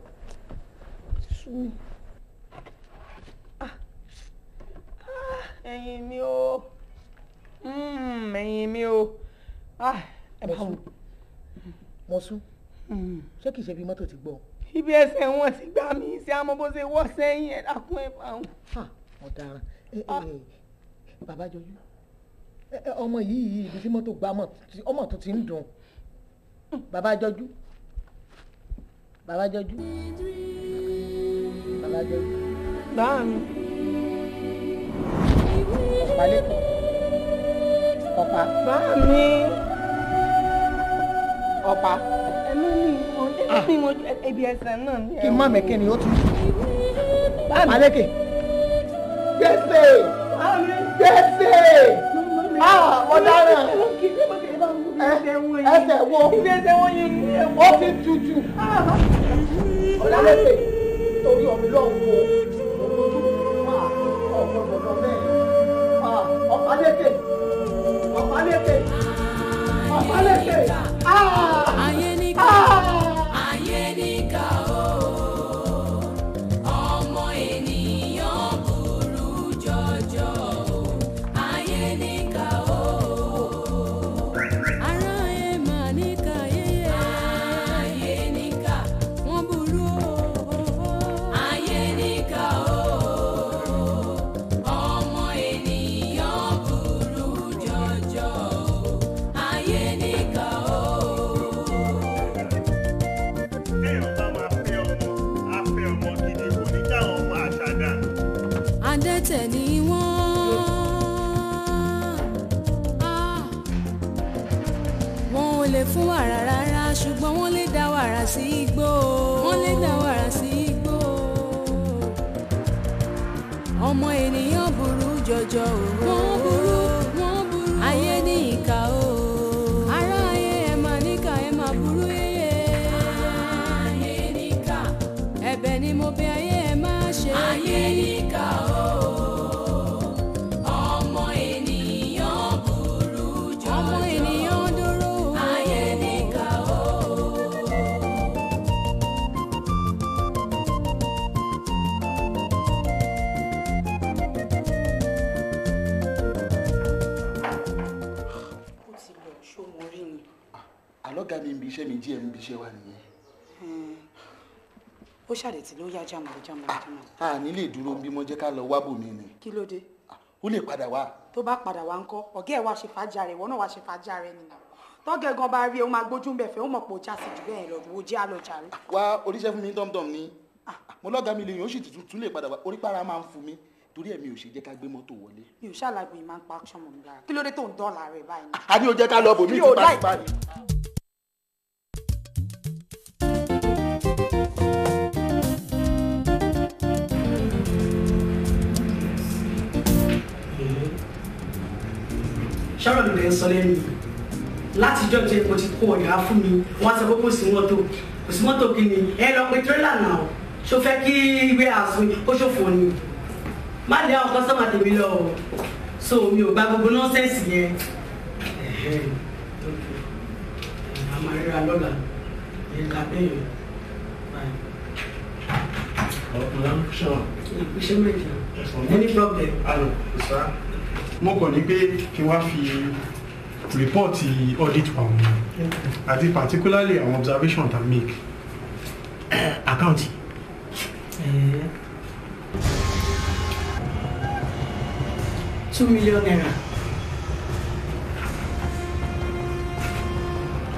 Sú mi. Ẹ̀yìn mi o, ẹ̀yìn mi o. Ẹ bá wò. Mo sún. Ṣé kìí ṣe bí mọ́tò ti gbọ́? Ibi ẹsẹ̀ wọn ti gbá mi sí àmọ́ bó ṣe wọ́ sẹ́yìn ẹ̀ dákun ẹ̀ bá wọn. Ọ̀daràn bàbá Jọjú, ọmọ yìí ibi tí mọ́tò gbá ọmọ tó ti ń dùn. Bàbá Jọjú, bàbá Jọjú, bàbá Jọjú. Bá mi. Ọ̀pá lẹ́kọ̀ọ́. Ọ̀pá. Bá mi. Ọ̀pá. Ẹnu mi mo ibi ẹsẹ̀ náà ni. Kí n má mẹ́kẹ́ ni ó tún. Ọ̀pá lẹ́kẹ̀. Gbèsè. Gbèsè. Mo dáràn. Ẹsẹ̀ wo? Ibi ẹsẹ̀ wọ́n yẹn ní ẹ̀wọ̀n. Ó ti tutù. Ọ̀pá lẹ́kẹ̀. Torí ọ̀mí lọ́hùn wo. Ọ̀pá lẹ́kẹ̀. Ọ̀pá lẹ́kẹ̀. Ọ̀pá lẹ́kẹ̀. Ayé níkà, ayé níkà o, ọmọ ènìyàn burú jọjọ o, ayé níkà o, ará ẹ mà níkà yéyé, ayé níkà, wọ́n burú o, ayé níkà o, ọmọ ènìyàn burú jọjọ o, ayé níkà o. Adẹ́tẹ̀ ni wọ́n. Wọn ò lè fún wàrà rárá, ṣùgbọ́n wọ́n lè dá wàrà sí igbó. Wọ́n lè dá wàrà sí igbó. Ọmọ ènìyàn burú jọjọ o. Wọ́n burú, wọ́n burú. Ayé ní ìkà o. Ará ayé ẹ̀ máa níkà, ẹ̀ máa burú yéyé. Ayé níkà. Ẹ̀bẹ̀ ni mo bẹ̀ ayé ẹ̀ máa ṣe. Ayé níkà o. Ọmọ ènìyàn burú jọjọ. Ọmọ ènìyàn dúró. Ayé níkà o. Ó ti lọ ṣó mo rí ni. Àlọ́gà mi ń bi iṣẹ́ mi jí ẹ̀ ń bi iṣẹ́ wa nìyẹn. Ó ṣàdẹ̀tì ló yá jámọ̀ jámọ̀ jámọ̀. A ní lè dúró bí mo jẹ́ ká lọ wábò mi ni. Kí ló dé? Ó lè padà wá. Tó bá padà wá ńkọ́, ọ̀gá ẹ̀ wá ṣe fàájà rẹ̀, ìwọ náà wá ṣe fàájà rẹ̀ nìyà. Tọ́gẹ̀ gan bá rí ẹ, ó máa gbójú ń bẹ̀ fẹ́, ó mọ̀ pé ó já sí jù bẹ́ẹ̀ lọ, wo jẹ́ àlọ́ jàre. Wá oríṣẹ́ fún mi tọ́mtọ́m ni. Mo lọ́gàá mi lè yàn ó sì tún lè padà wá. Orípàrà máa ń fún mi torí ẹ̀mí ò ṣe jẹ́ ká gbé mọ́tò wọlé. Mi ò ṣàlàgbé máa ń pa action mọ̀ mi lára. Kí ló dé tó ń dọ́là rẹ̀ báyìí? A ní o jẹ́ ká lọ bòmí Mi ò láì- tipátipá ni. Ṣọ́rọ̀ ló lè sọ lẹ́nu látijọ́ tí mo ti kó ọ̀yà fún mi, wọ́n sọ pé kò sí mọ́tò, kò sí mọ́tò. Kí ni ẹ lọ pe tírélà náà? Ṣó fẹ́ kí ìwé àsun kó ṣòfò ni? Má lé àwọn kọ́sọ́mà tèmi lọ o. So mi ò gba gbogbo nonsense yẹn. Ẹ̀hẹ́n, okay. A máa ríra lọ́la ẹ̀ ká bẹ́ẹ̀ yẹn. Iṣẹ́ méjì. Any problem? Alo, sir. Mo kàn ní pé kí n wá fi report audit wa wọn àti particularly àwọn observation ta make account. ₦2 million.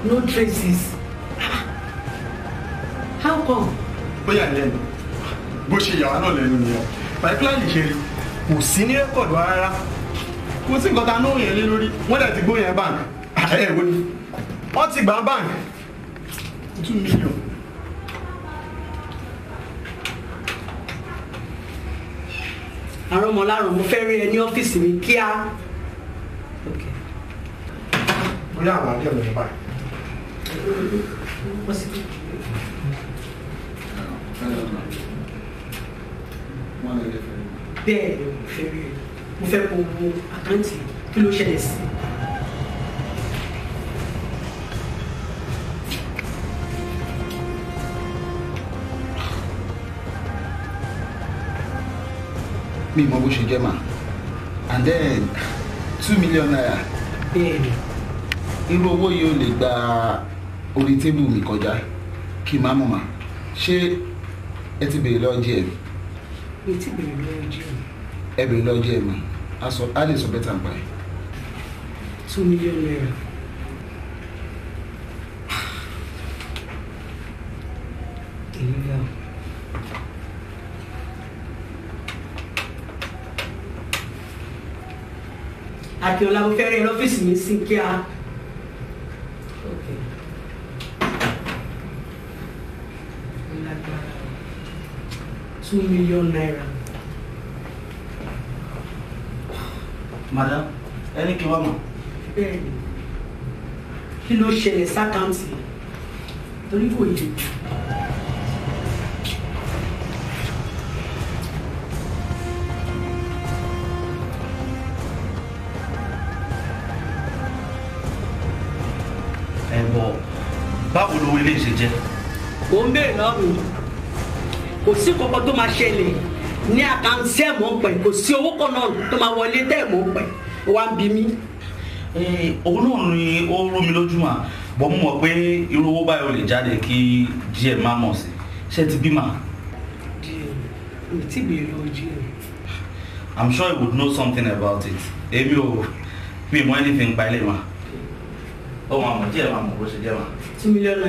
No traces. How come? Ó yà lẹ́nu bó ṣe yà wá náà lẹ́nu nìyẹn. Particularly ṣe rí kò sí ní record wa rárá, kò sí nǹkan tá a náwó yẹn lé lórí. Wọ́n dẹ̀ ti gbó yẹn bank ẹ̀ wo ni wọ́n ti gbà bank 2 million. Àrọ́mọlárùn, mo fẹ́ rí ẹ ní ọ́fíìsì mi kíá. Bóyá àwọn àdéhùn lè báyìí. Wọ́n sì Wọ́n lè lè fẹ́ rí mi. Bẹ́ẹ̀ ni, mo fẹ́ rí ẹ. Mo fẹ́ kó wo account, kí ló ṣẹlẹ̀ sí. Mi mọ bó ṣe jẹ́ mà. And then ₦2 million. Bẹ́ẹ̀ni. Irú owó yìí ò lè gba orí table mi kọjá kí n má mọ̀ mà. Ṣé ẹ ti béèrè lọ́wọ́ GM? Mi ti béèrè lọ́wọ́ GM. Ẹ béèrè lọ́wọ́ GM, á lè sọ better nípa ẹ̀. ₦2 million. Èyí ga o. Akínọlá, mo fẹ́ rí ẹ lọ́fíìsì mi sí kíá. Okay. Ó lágbára o. ₦2 million. Madam, ẹni kí wọ́n mọ̀. Bẹ́ẹ̀ni, kí ló ṣẹlẹ̀ sí account? Torí kò yé mi. Ẹ bọ̀, báwo lowó ilé ṣe jẹ́? Ò ń béèrè lọ́wọ́ mi. Kò sí kankan tó máa ṣẹlẹ̀ ní account ẹ̀ mọ̀ pẹ̀. Kò sí owó kan náà tó máa wọlé tẹ́ ẹ̀ mọ̀ pẹ̀ wá ń bi mí. Òun náà ni ó rú mi lójú mà bọ́. Mo mọ̀ pé irú owó báyìí ò lè jáde kí GM má mọ̀ sí. Ṣé ti bí mà? Mi ti béèrè lọ́wọ́ GM. I'm sure he would know something about it. Èmi ò mi mọ anything pa ilé mà. Ó máa mọ̀, GM máa mọ̀ bó ṣe jẹ́ mà. ₦2 million.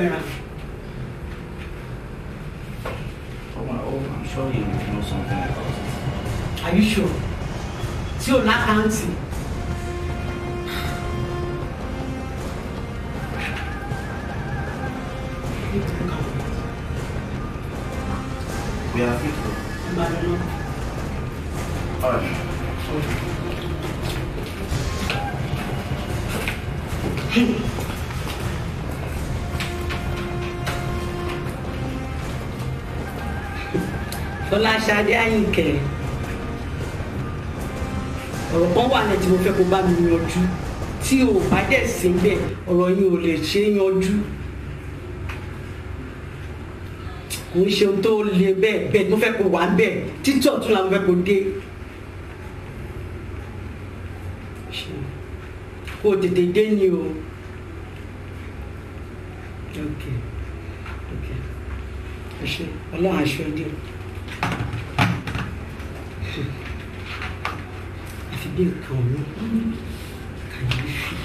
Oh, I'm sure he would know something about it. Are you sure? Tí o l'account. We are free to go. Ìbàdàn náà. All right. Fọláṣadé Àyìnkẹ́, ọ̀rọ̀ kan wà ní tí mo fẹ́ kó bá mi yanjú. Tí o bá dẹ̀ sí bẹ́ẹ̀, ọ̀rọ̀ yìí ò lè ṣe é yanjú. Kò ń ṣe ohun tó le bẹ́ẹ̀ bẹ́ẹ̀. Mo fẹ́ kó wà ń bẹ́ẹ̀ títí ọ̀tún la mo fẹ́ kó dé. Kó o tètè dé ni o. Ok, ẹ ṣe. Ọlọ́run aṣọ ẹ dé o. Àfi bí nǹkan mi kàyéfì.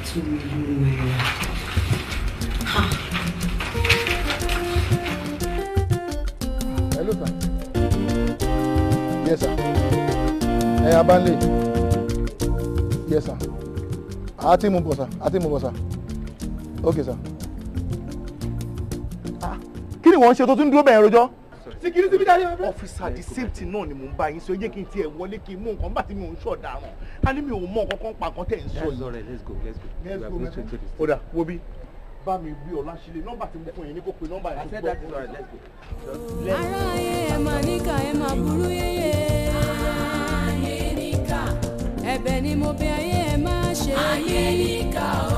₦2 million. Ha. Hello, sir. Yes, sir. Ẹ Abanle. Yes, sir. Àti mú bọ̀, sir. Àti mú bọ̀, sir. Okay, sir. Ah, kí ni wọ́n ń ṣe tó tún dúró bẹ̀rẹ̀ rojọ́? Security bí dáadé. Officer, the same thing náà ni mò ń bá yín sọ. Ẹ jẹ́ kí n tiẹ̀ wọlé kí n mú nǹkan bá tí mi ò ń ṣọ̀daràn. A ní mi ò mọ nǹkan kan pa nǹkan tẹ̀ ń sọ yìí. That's all right. Let's go. Let's go. Let's We are go, going my straight to the Ó dà, wo bí bá mi gbé Ọláṣílẹ̀, nọ́mbà tí mo fún yín ní kó pe nọ́mbà yẹn. I said that is all right. Let's go. Ará ayé, ẹ máa níkà, ẹ máa burú yéyé. Ayé níkà, ẹ̀bẹ̀ ni mo bẹ̀ ayé, ẹ má ṣe. Ayé níkà o.